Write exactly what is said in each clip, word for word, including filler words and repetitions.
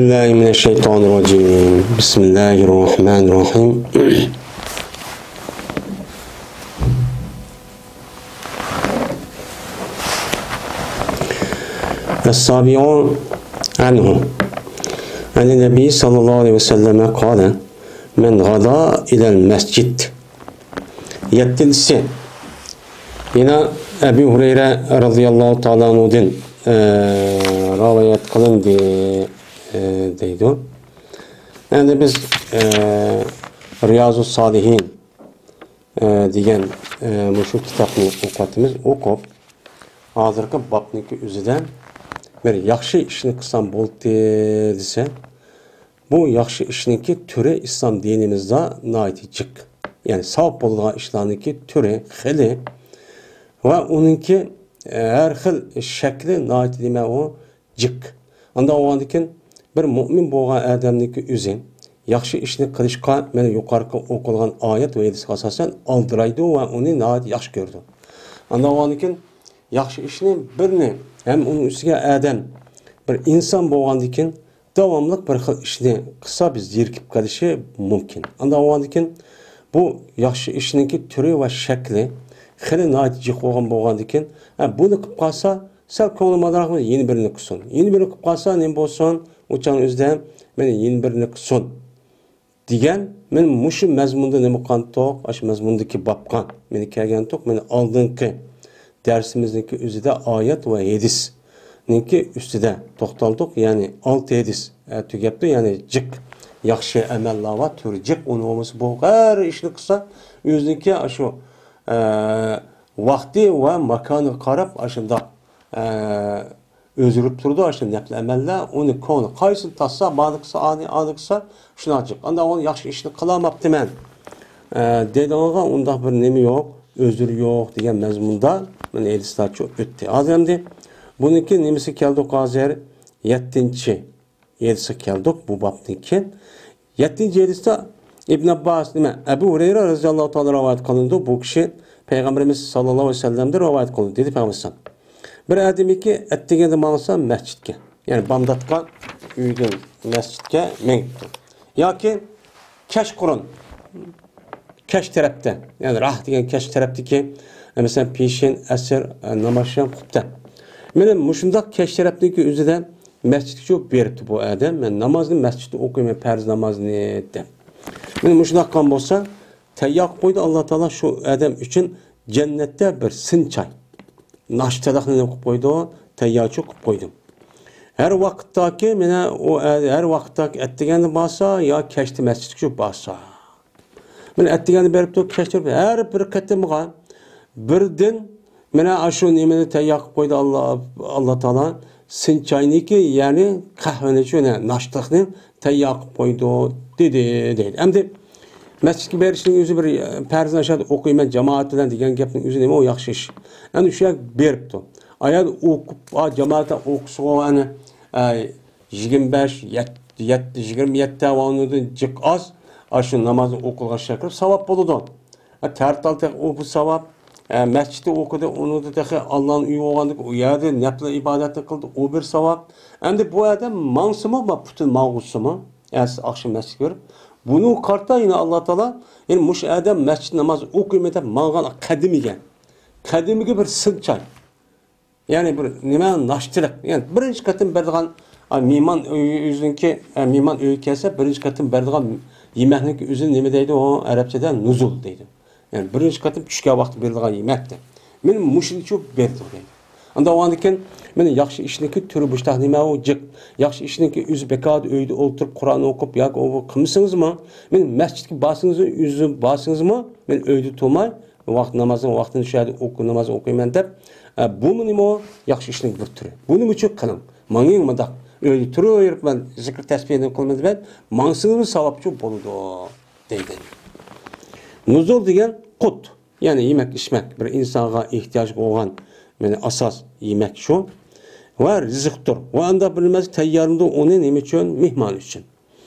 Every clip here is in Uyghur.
بالله من الشيطان الرجيم. بسم الله الرحمن الرحيم. السابع عنه عن النبي صلى الله عليه وسلم قال: من غدا إلى المسجد. يەتتىنچىسى، يەنە ئەبۇ ھۇرەيرە رەزىياللاھۇ تائالا ئەنھۇدىن، ئە، رىۋايەت قىلىندى، ئە، دەيدۇ. ئەمدى بىز، ئە، رىيازۇس سالىھىن، ئە، دېگەن، ئە، مۇشۇ كىتابنى ئوقۇۋاتىمىز. ئوقۇپ، ھازىرقى بابنىڭكى ئۆزىدە بىر ياخشى ئىشنى قىلسام بولدى دېسە، بۇ ياخشى ئىشنىڭكى تۈرى ئىسلام دىنىمىزدا ناھايىتى جىق. يەنى ساۋاب بولىدىغان ئىشلارنىڭكى تۈرى، خىلى ۋە ئۇنىڭكى، ئە، ھەر خىل شەكلى ناھايىتى نېمە ئۇ جىق. ئانداق بولغاندىكىن بىر مۇئمىن بولغان ئادەمنىڭكى ئۆزى ياخشى ئىشنى قىلىشقا مانا يۇقىرىقى ئوقۇلغان ئايەت ۋە ھەدىسكە ئاساسەن ئالدىرايدۇ ۋە ئۇنى ناھايىتى ياخشى كۆرىدۇ. ئانداق بولغاندىكىن ياخشى ئىشنى بىرنى ھەم ئۇنىڭ ئۈستىگە ئادەم بىر ئىنسان بولغاندىكىن داۋاملىق بىر خىل ئىشنى قىلسا، بىز زېرىكىپ قېلىشى مۇمكىن. ئانداق بولغاندىكىن، بۇ ياخشى ئىشنىڭكى تۈرى ۋە شەكلى خېلى ناھايىتى جىق بولغان بولغاندىكىن، ھە، بۇنى قىلىپ قالسا، سەل كۆڭلۈم ئازراق، يەنە بىرىنى قىلسۇن. يەنە بىرىنى قىلىپ قالسا، نېمە بولسۇن؟ ئۇ چاغنىڭ ئۆزىدە مانا يەنە بىرىنى قىلسۇن. دېگەن، مانا مۇشۇ مەزمۇندا نېمە قىلغانتۇق؟ ئاشۇ مەزمۇندىكى بابقا مانا كەلگەنتۇق. مانا ئالدىنقى دەرسىمىزنىڭكى ئۆزىدە ئايەت ۋە ھەدىسنىڭكى ئۈستىدە توختالدۇق. يەنى ئالتە ھەدىس، ئە، تۈگەپتۇ. يەنى جىق ياخشى ئەمەللەر بار، تۈرى جىق. ئۇنى بولمىسا، بۇ ھەر ئىشنى قىلسا، ئۆزىنىڭكى ئاشۇ، ئە، ۋاقتى ۋە ماكانىغا قاراپ ئاشۇنداق، ئە، ئۆزگىرىپ تۇرىدۇ، ئاشۇ نەپلى ئەمەللەر. ئۇنى كۆڭلى قايسىنى تارتسا، مانى قىلسا، ئانى، ئانى قىلسا، شۇنداق جىق. ئانداق ئۇ ياخشى ئىشنى قىلالماپتىمەن، ئە، دەيدىغانغا ئۇنداق بىر نېمە يوق، ئۆزرى يوق دېگەن مەزمۇندا مانا ھەدىسلەر چۈشۈپ ئۆتتى. ھازىر ئەمدى بۇنىڭكى نېمىسى كەلدۇق ھازىر؟ يەتتىنچى ھەدىسكە كەلدۇق بۇ بابتىن كېيىن. يەتتىنچى ھەدىستە ئىبن ئابباس، نېمە، ئەبۇ ھۇرەيرە رەزىياللاھۇ تائالا رىۋايەت قىلىنىدۇ. بۇ كىشى پەيغەمبىرىمىز ساللاللاھۇ ئەلەيھى ۋەسەللەمدىن رىۋايەت قىلىدۇ. دېدى پەيغەمبەر ئەلەيھىسسالام، بىر ئادەمكى ئەتىگەندە ماڭسا مەسچىتكە، يەنى بامداتقا ئۆيدىن مەسچىتكە مېڭىپتۇ. ياكى كەچقۇرۇن، كەچ تەرەپتە، يەنى راھ دېگەن كەچ تەرەپتىكى، مەسىلەن، پېشىن، ئەسىر، ناماز ئىشلەپ قۇپتە. مانا مۇشۇنداق كەچ تەرەپتىكى ئۆزىدە مەسچىتكە چۈشۈپ بېرىپتۇ بۇ ئادەم. مەن نامازنى مەسچىتتە ئوقۇيمەن، پەرز نامازنى، دەپ. مانا مۇشۇنداق قىلغان بولسا، تەييار قىلىپ قويدى ئاللا تائالا شۇ ئادەم ئۈچۈن جەننەتتە بىر سىنچاي. ناشتىلىقنى نېمە قىلىپ قويدى؟ تەييارچىلىق قىلىپ قويدى. ھەر ۋاقىتتاكى، مانا ئۇ، ھەر ۋاقىتتاكى ئەتىگەندە بارسا يا كەچتە مەسچىتكە چۈشۈپ بارسا. مانا ئەتىگەندە بېرىپتۇ، كەچتە ھەر بىر قېتىمغا بىردىن مانا ئاشۇ نېمىنى تەييار قىلىپ قويدى ئاللا، ئاللا تائالا. سىنچاينىكى، يەنى قەھۋىنى، شۇنى، ناشتىلىقنى تەييار قىلىپ قويدى، دېدى، دەيدۇ. ئەمدى مەسچىتكە بېرىشنىڭ ئۆزى بىر، ئە، پەرزنى ئاشۇ يەردە ئوقۇيمەن جامائەت بىلەن دېگەن گەپنىڭ ئۆزى نېمە، ئۇ ياخشى ئىش. ئەمدى شۇ يەرگە بېرىپتۇ. ئايال ئوقۇپ، ئا، جامائەت ئوقۇسىغۇ، ئەنە، ئە، يىگىرمە بەش، يەت-، يەت-، يىگىرمە يەتتە ۋە ئۇنىڭدىن جىق ئاز، ئاشۇ نامازنى ئوقۇلغان شەكىلدە ساۋاب بولىدۇ. ھە، تەرتال تېخى ئۇ بۇ ساۋاب. ھە، مەسچىتتە ئوقۇدى، ئۇنىڭدا تېخى ئاللانىڭ ئۆيى بولغاندىكىن ئۇ يەردە نەپلى ئىبادەتنى قىلدى، ئۇ بىر ساۋاب. ئەمدى بۇ ئادەم ماڭسىمۇ، ما پۈتۈن ماڭغۇسىمۇ، ئەتىسى ئاخشام مەسچىتكە بېرىپ، بۇنىڭغا قارىتا يەنە ئاللا تائالا، يەنى مۇشۇ ئادەم مەسچىت ناماز ئوقۇيمەن دەپ ماڭغان قەدىمىگە، قەدىمىگە بىر سىنچاي. يەنى بىر نېمە، ناشتىلىق. يەنى بىرىنچى قېتىم بېرىدىغان، ئا، مېھمان ئۆي، ئۆزىنىڭكى، ئە، مېھمان ئۆيگە كەلسە، بىرىنچى قېتىم بېرىدىغان يېمەكنىڭكى ئۆزىنى نېمە دەيدۇ؟ ئۇ ئەرەبچىدە نۇزۇل دەيدۇ. يەنى بىرىنچى قېتىم چۈشكەن ۋاقتى بېرىدىغان يېمەك دەپ. مانا مۇشۇنى چۈشۈپ بېرىدۇ دەيدۇ. ئانداق بولغاندىكىن، مانا ياخشى ئىشنىڭكى تۈرى مۇشتاق نېمە ئۇ جىق. ياخشى ئىشنىڭكى ئۆزى بىكاردا ئۆيدە ئولتۇرۇپ قۇرئان ئوقۇپ ياكى ئۇ قىلمىسىڭىزمۇ، مانا مەسچىتكە بارسىڭىزمۇ، ئۆزى بارسىڭىزمۇ، مانا ئۆيدە تۇرماي، ۋاقىت نامازنىڭ ۋاقتىنى شۇ يەردە ئوقۇ-، ناماز ئوقۇيمەن دەپ، ئە، بۇمۇ نېمە ئۇ؟ ياخشى ئىشنىڭ بىر تۈرى. بۇنى مۇشۇ قىلىڭ. ماڭىڭ مۇنداق. ئۆيدە تۇرۇۋېرىپ مەن زىكىر تەسبىھنى قىلىمەن دېمەي، ماڭسىڭىزمۇ ساۋابچۇ بولىدۇ، دەيدۇ. نۇزۇل دېگەن قۇت. يەنى يېمەك-ئىچمەك، بىر ئىنسانغا ئېھتىياج بولغان، يەنى ئاساس يېمەك شۇ. ۋە رىزىقتۇر. ۋە ئانداق بىر نېمە تەييارلىنىدۇ ئۇنى نېمە ئۈچۈن؟ مېھمان ئۈچۈن.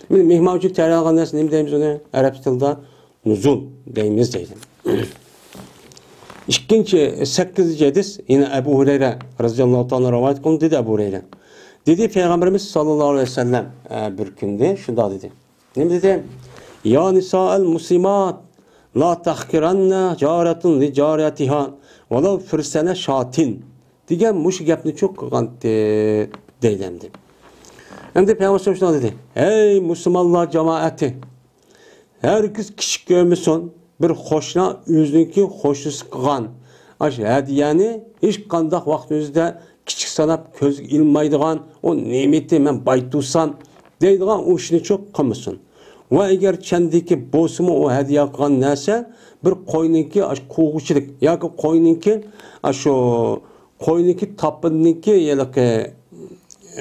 مانا مېھمان ئۈچۈن تەييارلانغان نەرسە نېمە دەيمىز ئۇنى؟ ئەرەبچە تىلدا نۇزۇل دەيمىز دەيدۇ. ئىككىنچى، سەككىزىنچى ھەدىس، يەنە ئەبۇ ھۇرەيرە رەزىياللاھۇ تائالا رىۋايەت قىلىندى، دېدى ئەبۇ ھۇرەيرە. دېدى پەيغەمبىرىمىز ساللاللاھۇ ئەلەيھى ۋەسەللەم، ئە، بىر كۈندە شۇنداق دېدى. نېمە دېدى؟ يا نىسائەل مۇسلىمات، لا تەھقىرەننە جارەتۇن لى جارەتىھا ۋەلەۋ فىرسەنە شاتىن، دېگەن مۇشۇ گەپنى چوق قىلغانتى، دەيدۇ ئەمدى. ئەمدى پەيغەمبەر شۇنداق دېدى: ھەي مۇسۇلمانلار جامائەتى! ھەرگىز كىچىك كۆرمىسۇن، بىر قوشنا ئۆزىنىڭكى قوشنىسى قىلغان ئاشۇ ھەدىيەنى ھېچقانداق ۋاقىت ئۆزىدە كىچىك ساناپ، كۆزگە ئىلمايدىغان، ئۇ نېمىتى، مەن باي تۇرسام دەيدىغان ئۇ ئىشنى چوق قىلمىسۇن. ۋە ئەگەر چەندىكى بولسىمۇ ئۇ ھەدىيە قىلغان نەرسە بىر قوينىڭكى ئاشۇ قوغۇچىلىك ياكى قوينىڭكى ئاشۇ قوينىڭكى تاپىنىنىڭكى ھېلىقى،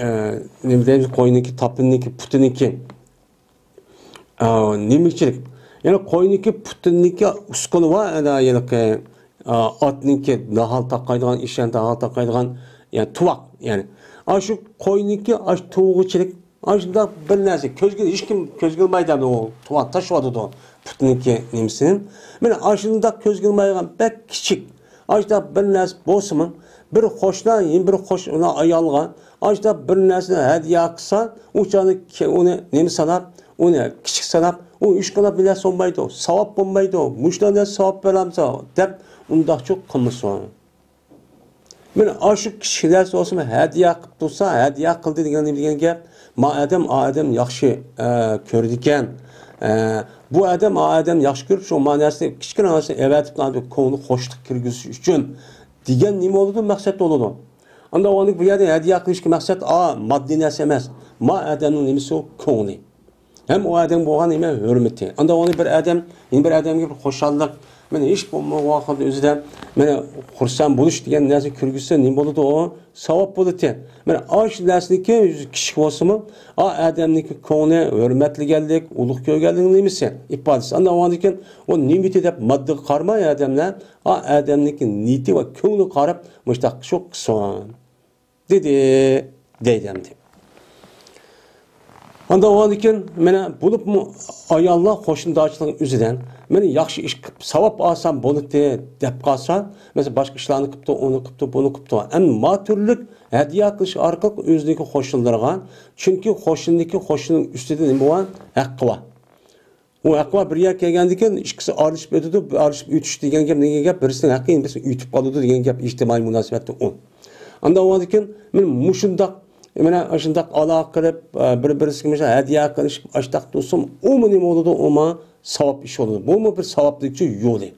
ئە، نېمە دەيمىز، قوينىڭكى تاپىنىنىڭكى پۇتىنىڭكى، ئا، نېمىچىلىك. يەنى قوينىڭكى پۇتىنىڭكى ئۇسكۇنى بار، ئەنە ھېلىقى، ئا، ئاتنىڭكى ناھال تاقايدىغان، ئېشەكنىڭ ناھال تاقايدىغان، يەنى تۇۋاق، يەنى. ئاشۇ قوينىڭكى ئاشۇ تۇۋىغىچىلىك، ئاشۇنداق بىر نەرسە. كۆزگە، ھېچكىم كۆزگە ئىلمايدۇ ئۇ تۇۋاق تاشلىۋاتىدۇ پۇتىنىڭكى نېمىسىنى. مانا ئاشۇنداق كۆزگە ئىلمايدىغان بەك كىچىك ئاشۇنداق بىر نەرسە بولسىمۇ، بىر قوشنا يەنە بىر قوشنا ئايالغا ئاشۇنداق بىر نەرسىنى ھەدىيە قىلسا، ئۇ چاغدا كە-، ئۇنى نېمە ساناپ، ئۇنى كىچىك ساناپ، ئۇ ھېچقانداق بىر نەرسە بولمايدۇ، ساۋاب بولمايدۇ، مۇشۇنداق نەرسە ساۋاب بېرەمسە دەپ ئۇنداقچۇ قىلمىسۇن. مانا ئاشۇ كىچىك نەرسە بولسىمۇ ھەدىيە قىلىپ تۇرسا، ھەدىيە قىلدى دېگەن نېمە دېگەن گەپ؟ ما ئادەم، ئا ئادەم ياخشى، ئە، كۆرىدىكەن. ئە، بۇ ئادەم، ئا ئادەم ياخشى كۆرۈپ، شۇ ما نەرسىنى، كىچىككىنە نەرسىنى ئەۋەتىپ، كۆڭلىگە خۇشلۇق كىرگۈزۈش ئۈچۈن دېگەن نېمە بولىدۇ؟ مەقسەت بولىدۇ. ئانداق ئۇنى بۇ يەردە ھەدىيە قىلىشقا مەقسەت، ئا، ماددىي نەرسە ئەمەس. ما ئادەمنىڭ نېمىسى ئۇ؟ كۆڭلى. ھەم ئۇ ئادەمگە بولغان نېمە؟ ھۆرمىتى. ئانداق ئۇنى بىر ئادەم يەنە بىر ئادەمگە بىر خۇشاللىق، مانا ھېچ بولمىغان ۋاقىتتا ئۆزىدە مانا خۇرسەن بولۇش دېگەن نەرسە كىرگۈزسە نېمە بولىدۇ ئۇ؟ ساۋاب بولىدۇ. مانا ئاشۇ نەرسىنىڭكى ئۆزى كىچىك بولسىمۇ، ئا ئادەمنىڭكى كۆڭلى ھۆرمەتلىگەنلىك، ئۇلۇغ كۆرگەنلىكنىڭ نېمىسى، ئىپادىسى. ئانداق بولغاندىكىن ئۇ نېمىتى دەپ ماددىغا قارىماي ئادەملەر، ئا ئادەمنىڭكى نىيىتى ۋە كۆڭلىگە قاراپ مۇشۇنداق شۇ قىلسۇن. دېدى، دەيدۇ ئەمدى. ئانداق بولغاندىكىن، مانا، بولۇپمۇ ئاياللار قوشنىدارچىلىق ئۆزىدىن، مانا، ياخشى ئىش قىلىپ، ساۋاب ئالسام بولاتتى، دەپ قالسا، مەسىلەن، باشقا ئىشلارنى قىپتۇ، ئۇنى قىپتۇ، بۇنى قىپتۇ. ئەمما ما تۈرلۈك ھەدىيە قىلىش ئارقىلىق ئۆزىنىڭكى قوشنىلىرىغا، چۈنكى قوشنىدىكى قوشنىنىڭ ئۈستىدە نېمە بار؟ ھەققى بار. ئۇ ھەققى بار، بىر يەرگە كەلگەندىن كېيىن ئىككىسى ئارىلىشىپ ئۆتىدۇ، ئارىلىشىپ ئۆتۈش دېگەن گەپ نېمە گەپ؟ بىرسىنىڭ ھەققى بىرسىنى ئۆتۈپ قالىدۇ دېگەن گەپ ئىجتىمائىي مۇناسىۋەتتە ئۇ. ئانداق بولغاندىكىن، مانا مۇشۇنداق، مانا شۇنداق ئالاقە قىلىپ، بىر-بىرسىگە مۇشۇ ھەدىيە قىلىشىپ، ئاشتاق تۇرسۇم، ئۇمۇ نېمە بولىدۇ؟ ئۇمۇ ساۋاب ئىش بولىدۇ. بۇمۇ بىر ساۋابلىقچۇ يولى.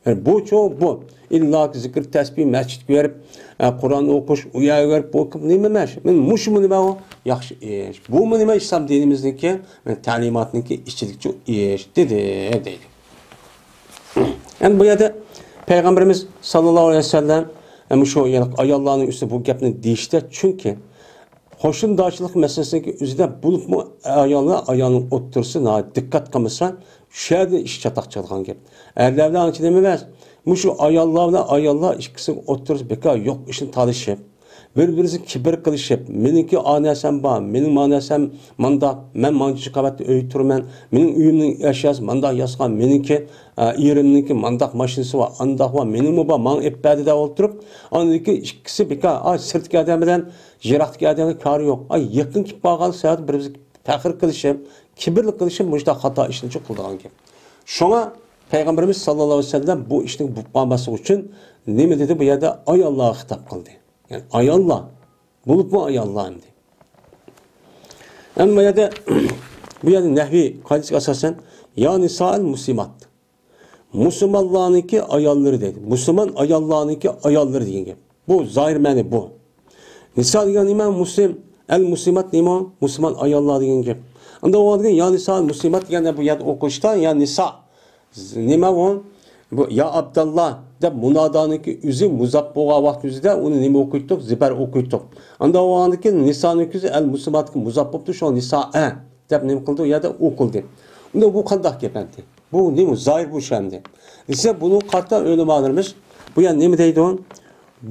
يەنى بۇچۇ بۇ. ئىللاكى زىكىر، تەسبىھ، مەسچىتكە بېرىپ، ئە، قۇرئان ئوقۇش، ئۇ يەرگە بېرىپ، بۇ نېمە ئەمەس. مانا مۇشۇمۇ نېمە ئۇ؟ ياخشى ئىش. بۇمۇ نېمە ئىسلام دىنىمىزنىڭكى، مانا تەلىماتنىڭكى ئىچىدىكى ئىش دېدى، دەيدۇ. يەنى بۇ يەردە پەيغەمبىرىمىز ساللاللاھۇ ئەلەيھى ۋەسەللەم، ئە، مۇشۇ يەنى ئاياللارنىڭ ئۈستىدە بۇ گەپنى دېيىشتە، چۈنكى قوشنىدارچىلىق مەسىلىسىدىكى ئۆزىدە بولۇپمۇ ئاياللار، ئايالنىڭ ئوتتۇرىسى ناھايىتى دىققەت قىلمىسا، شۇ يەردىن ئىش چاتاق چىقىدىغان گەپ. ئەرلەر بىلەن ئانچە نېمە ئەمەس. مۇشۇ ئاياللار بىلەن ئاياللار ئىككىسىنىڭ ئوتتۇرىسى بىكار يوق ئىشنى تالىشىپ، بىر-بىرىسىگە كىبىر قىلىشىپ، مېنىڭكى ئا نەرسەم بار، مېنىڭ ما نەرسەم مانداق، مەن مانچە قەۋەتتە ئۆي تۇرىمەن، مېنىڭ ئۆيۈمنىڭ ئەشياسى مانداق ياسىغان، مېنىڭكى، ئە، ئېرىمنىڭكى مانداق ماشىنىسى بار، ئانداق بار، مېنىڭمۇ بار، ماڭا ئېلىپ بەردى دەپ ئولتۇرۇپ، ئاندىن كېيىن ئىككىسى بىكار، ئا، سىرتتىكى ئادەم بىلەن يىراقتىكى ئادەمگە كارى يوق. ئا، يېقىن كېلىپ قالغان سەۋەبتىن بىر-بىرىگە پەخىر قىلىشىپ، كىبىرلىك قىلىشىپ، مۇشۇنداق خاتا ئىشنى قىلىدىغان گەپ. شۇڭا پەيغەمبىرىمىز ساللاللاھۇ ئەلەيھى ۋەسەللەم بۇ ئىشنىڭ بولۇپ قالماسلىقى ئۈچۈن نېمە دېدى؟ بۇ يەردە ئاياللارغا خىتاب قىلدى. يەنى ئاياللار، بولۇپمۇ ئاياللار ئەمدى. ئەمما بۇ يەردە، بۇ يەردە نەھۋىي قائىدىسىگە ئاساسەن، يا نىسائەل مۇسلىمات. مۇسۇلمانلارنىڭكى ئاياللىرى دەيدۇ. مۇسۇلمان ئاياللارنىڭكى ئاياللىرى دېگەن گەپ. بۇ زاھىر مەنە بۇ. نىسا دېگەن نېمە؟ مۇسلىم. ئەل مۇسلىمات نېمە؟ مۇسۇلمان ئاياللار دېگەن گەپ. ئاندىن بولغاندىكىن يا نىسا ئەل مۇسلىمات دېگەندە بۇ يەردە ئوقۇشتا يا نىسا. نېمە ئۇ؟ بۇ يا ئابداللا دەپ مۇنادانىڭكى ئۆزى مۇزاپ بولغان ۋاقىت ئۆزىدە ئۇنى نېمە ئوقۇيتتۇق؟ زىبەر ئوقۇيتتۇق. ئاندىن بولغاندىكىن نىسانىڭكى ئۆزى ئەل مۇسلىماتقا مۇزاپ بوپتۇ، شۇڭا نىسائە دەپ نېمە قىلدى؟ ئۇ يەردە ئوقۇلدى. ئۇندا بۇ قانداق گەپ ئەمدى؟ بۇ نېمە؟ زاھىر بۇ ئىش ئەمدى. دېسە، بۇنىڭغا قارىتا ئۆلىمالىرىمىز بۇ يەنە نېمە دەيدۇ؟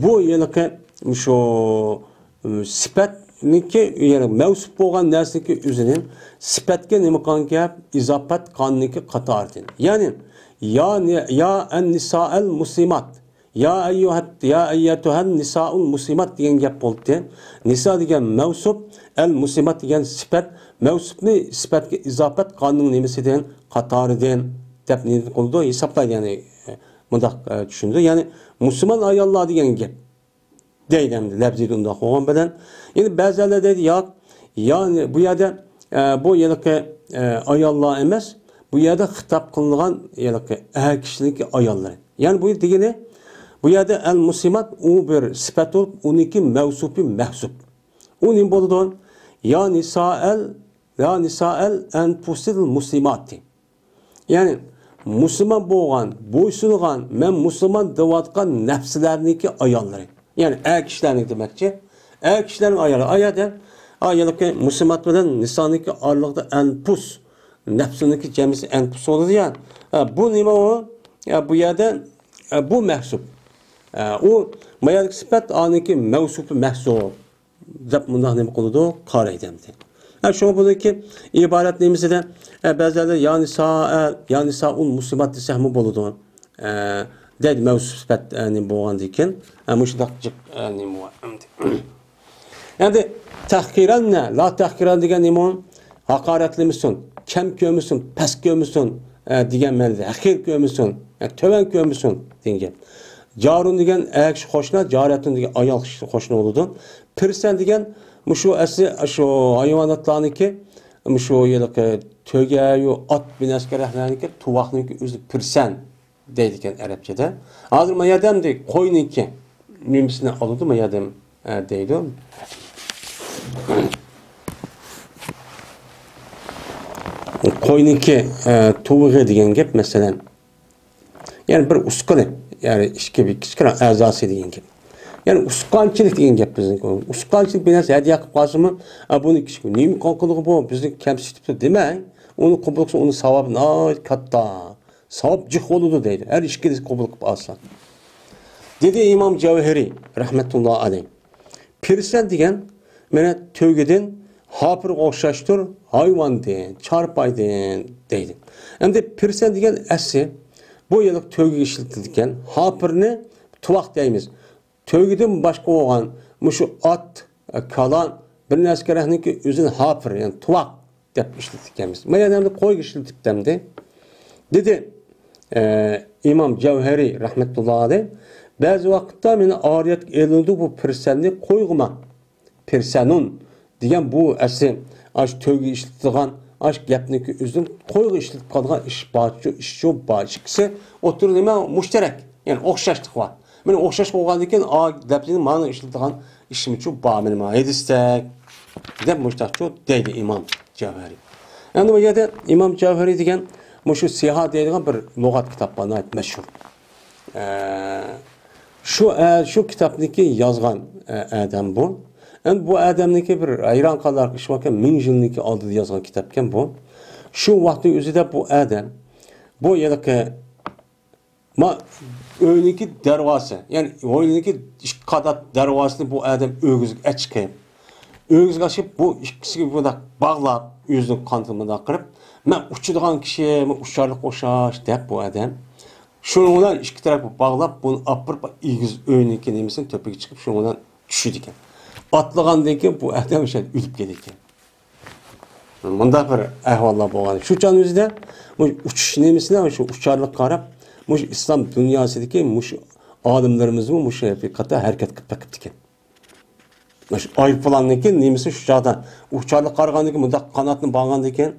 بۇ ھېلىقى شۇ، ئىم، سۈپەتنىڭكى، يەنى مەۋسۇپ بولغان نەرسىنىڭكى ئۆزىنى سۈپەتكە نېمە قىلغان گەپ؟ ئىزاپەت قىلغاننىڭكى قاتارىدىن. يەنى، يا نى-، يا ئەن نىسائەل مۇسلىمات. يا ئەييۇھەت، يا ئەييەتۇھەن نىسائۇل مۇسلىمات دېگەن گەپ بولدى. نىسا دېگەن مەۋسۇپ، ئەل مۇسلىمات دېگەن سۈپەت. مەۋسۇپنى سۈپەتكە ئىزاپەت قانۇننىڭ نېمىسىدىن، قاتارىدىن دەپ نېمە قىلىدۇ؟ ھېسابلايدۇ، يەنى مۇنداق، ئە، چۈشىنىدۇ. يەنى مۇسۇلمان ئاياللار دېگەن گەپ. دەيدۇ ئەمدى لەپزىدە ئۇنداق بولغان بىلەن. يەنە بەزىلەر دەيدۇ، ياق، يەنى بۇ يەردە، ئە، بۇ ھېلىقى، ئە، ئاياللار ئەمەس، بۇ يەردە خىتاب قىلىنغان ھېلىقى ئەر كىشىنىڭكى ئاياللىرى. يەنى بۇ دېگىنى، بۇ يەردە ئەل مۇسلىمات ئۇ بىر سۈپەت بولۇپ، ئۇنىڭكى مەۋسۇپى مەھزۇپ. ئۇ نېمە بولىدۇ؟ يا نىسائەل، يا نىسائەل ئەنفۇسىل مۇسلىماتى. يەنى مۇسۇلمان بولغان، بويسۇنغان، مەن مۇسۇلمان دەۋاتقان نەپسىلەرنىڭكى ئاياللىرى. يەنى ئەر كىشىلەرنىڭ دېمەكچى. ئەر كىشىلەرنىڭ ئايالى. ئا يەردە، ئا، ھېلىقى مۇسۇلمان بىلەن نىسانىڭكى ئارىلىقىدا ئەنپۇس، نەپسىنىڭكى جەمئىسى ئەنپۇس بولىدۇ يا. ئا، بۇ نېمە ئۇ؟ ئا، بۇ يەردە، ئا، بۇ مەھسۇپ. ئا، ئۇ ما يەردىكى سۈپەت، ئانىڭكى مەۋسۇپى مەھسۇپ. دەپ مۇنداق نېمە قىلىدۇ؟ قارايدۇ ئەمدى. ھە، شۇڭا بۇنىڭكى ئىبارەت نېمىسىدە، ھە، بەزىلەردە يا نىسا، يا نىسائۇل مۇسلىمات دېسەكمۇ بولىدۇ. ھە، دەيدۇ، مەۋسۇپ سۈپەت، ھە، نېمە بولغاندىكىن. ھە، مۇشۇنداق جىق، ھە، نېمە بار ئەمدى. ئەمدى تەھقىرەن نە، لا تەھقىرەن دېگەن نېمە ئۇ؟ ھاقارەتلىمىسۇن، كەم كۆرمىسۇن، پەس كۆرمىسۇن، ھە، دېگەن مەنىدە. ھەقىر كۆرمىسۇن، ھە، تۆۋەن كۆرمىسۇن دېگەن گەپ. جارۇن دېگەن ئەر كىشى قوشنا، جارەتۇن دېگەن ئايال كىشى قوشنا بولىدۇ. پىرسەن دېگەن مۇشۇ ئەسلى شۇ ھايۋاناتلارنىڭكى، مۇشۇ ھېلىقى تۆگە-يۇ، ئات، بىنەسكەرەكلەرنىڭكى، تۇۋاقنىڭكى ئۆزى پىرسەن دەيدىكەن ئەرەبچىدە. ھازىر ما يەردە ئەمدى قوينىڭكى نېمىسىنى ئالىدۇ، ما يەردە، ئە، دەيدۇ. قوينىڭكى، ئە، تۇۋىقى دېگەن گەپ، مەسىلەن. يەنى بىر ئۇسقىنى، يەنى ئىچكى بىر كىچىككىنە ئەزاسى دېگەن گەپ. يەنى ئۇسقانچىلىق دېگەن گەپ بىزنىڭكى. ئۇسقانچىلىق بىر نەرسە ھەدىيە قىلىپ قالسىمۇ، ئا، بۇنى كىچىك، نېمە قىلغىلى بۇ، بىزنى كەمسىتىپتۇ دېمەڭ. ئۇنى قوبۇل قىلسا، ئۇنىڭ ساۋابى ناھايىتى كاتتا. ساۋاب جىق بولىدۇ دەيدۇ، ھەر ئىككىلىسى قوبۇل قىلىپ ئالسا. دېدى ئىمام جەۋھىرى رەھمەتۇللا ئەلەيھ. پىرسەن دېگەن، مانا، تۆگىدىن، ھاپىرغا ئوخشاشتۇر، ھايۋاندىن، چارپايدىن دەيدۇ. ئەمدى پىرسەن دېگەن ئەسلى بۇ ھېلىقى تۆگىگە ئىشلىتىلىدىكەن. ھاپىرنى تۇۋاق دەيمىز. تۆگىدىن باشقا بولغان مۇشۇ ئات، كالا، بىر نەرسە كېرەكنىكى ئۆزىنى ھاپىر، يەنى تۇۋاق دەپ ئىشلىتىدىكەنمىز. مانا يەنە ئەمدى قويغا ئىشلىتىپتۇ ئەمدى. دېدى، ئە، ئىمام جەۋھەرى رەھمەتۇللا ئەلەيھ، بەزى ۋاقىتتا مانا ئارىيەتكە ئېلىنىدۇ بۇ پىرسەننى قويغىمۇ. پىرسەنۇن دېگەن بۇ ئەسلى ئاشۇ تۆگىگە ئىشلىتىدىغان، ئاشۇ گەپنىكى ئۆزىدىن قويغا ئىشلىتىپ قالىدىغان ئىش بارچۇ، ئىشچۇ بار. ئىككىسى ئوتتۇرىدا نېمە؟ مۇشتەرەك، يەنى ئوخشاشلىق بار. مانا ئوخشاش بولغاندىن كېيىن، ئا، دەپنى مانا ئىشلىتىدىغان ئىشمىچۇ بار، مانا ھەدىستەك دەپ مۇشتاقچۇ دەيدۇ ئىمام جەۋھەرى. ئەمدى بۇ يەردە ئىمام جەۋھەرى دېگەن مۇشۇ سىھا دەيدىغان بىر لۇغەت كىتاب بار، ناھايىتى مەشھۇر. ئە، شۇ، ئە، شۇ كىتابنىكى يازغان، ئە، ئادەم بۇ. ئەمدى بۇ ئادەمنىكى بىر ھەيران قالارلىق ئىش باركەن، مىڭ يىلنىكى ئالدىدا يازغان كىتابكەن بۇ. شۇ ۋاقىتنىڭ ئۆزىدە بۇ ئادەم، بۇ ھېلىقى ما ئۆينىڭكى دەرۋازىسى، يەنى ھويلىنىڭكى ئىككى قانات دەرۋازىسىنى بۇ ئادەم ئۆگزىگە ئاچىقىپ، ئۆگزىگە ئاچىقىپ، بۇ ئىككىسىگە مۇنداق باغلاپ، ئۆزىنىڭ قانىتىنى مۇنداق قىلىپ، مەن ئۇچىدىغان كىشى، مەن ئۇچارلىققا ئوخشاش دەپ بۇ ئادەم. شۇنىڭ بىلەن ئىككى تەرەپكە باغلاپ، بۇنى ئاپىرىپ، ئېگىز ئۆينىڭكى نېمىسىنى تۆپىگە چىقىپ، شۇنىڭ بىلەن چۈشىدىكەن. ئاتلىغاندىن كېيىن بۇ ئادەم شۇ يەردە ئۆلۈپ كېتىدىكەن. مۇنداق بىر ئەھۋاللار بولغان. شۇ چاغنىڭ ئۆزىدە مۇشۇ ئۇچۇش نېمىسىنى، شۇ ئۇچارلىققا قاراپ، مۇشۇ ئىسلام دۇنياسىدىكى مۇشۇ ئالىملىرىمىزمۇ مۇشۇ ھەقىقەتتە ھەرىكەت قىلىپ بېقىپتىكەن. مۇشۇ ئايروپىلاننىڭكى نېمىسى شۇ چاغدا ئۇچارلىققا قارىغاندىن كېيىن، مۇنداق قاناتنى باغلىغاندىن كېيىن،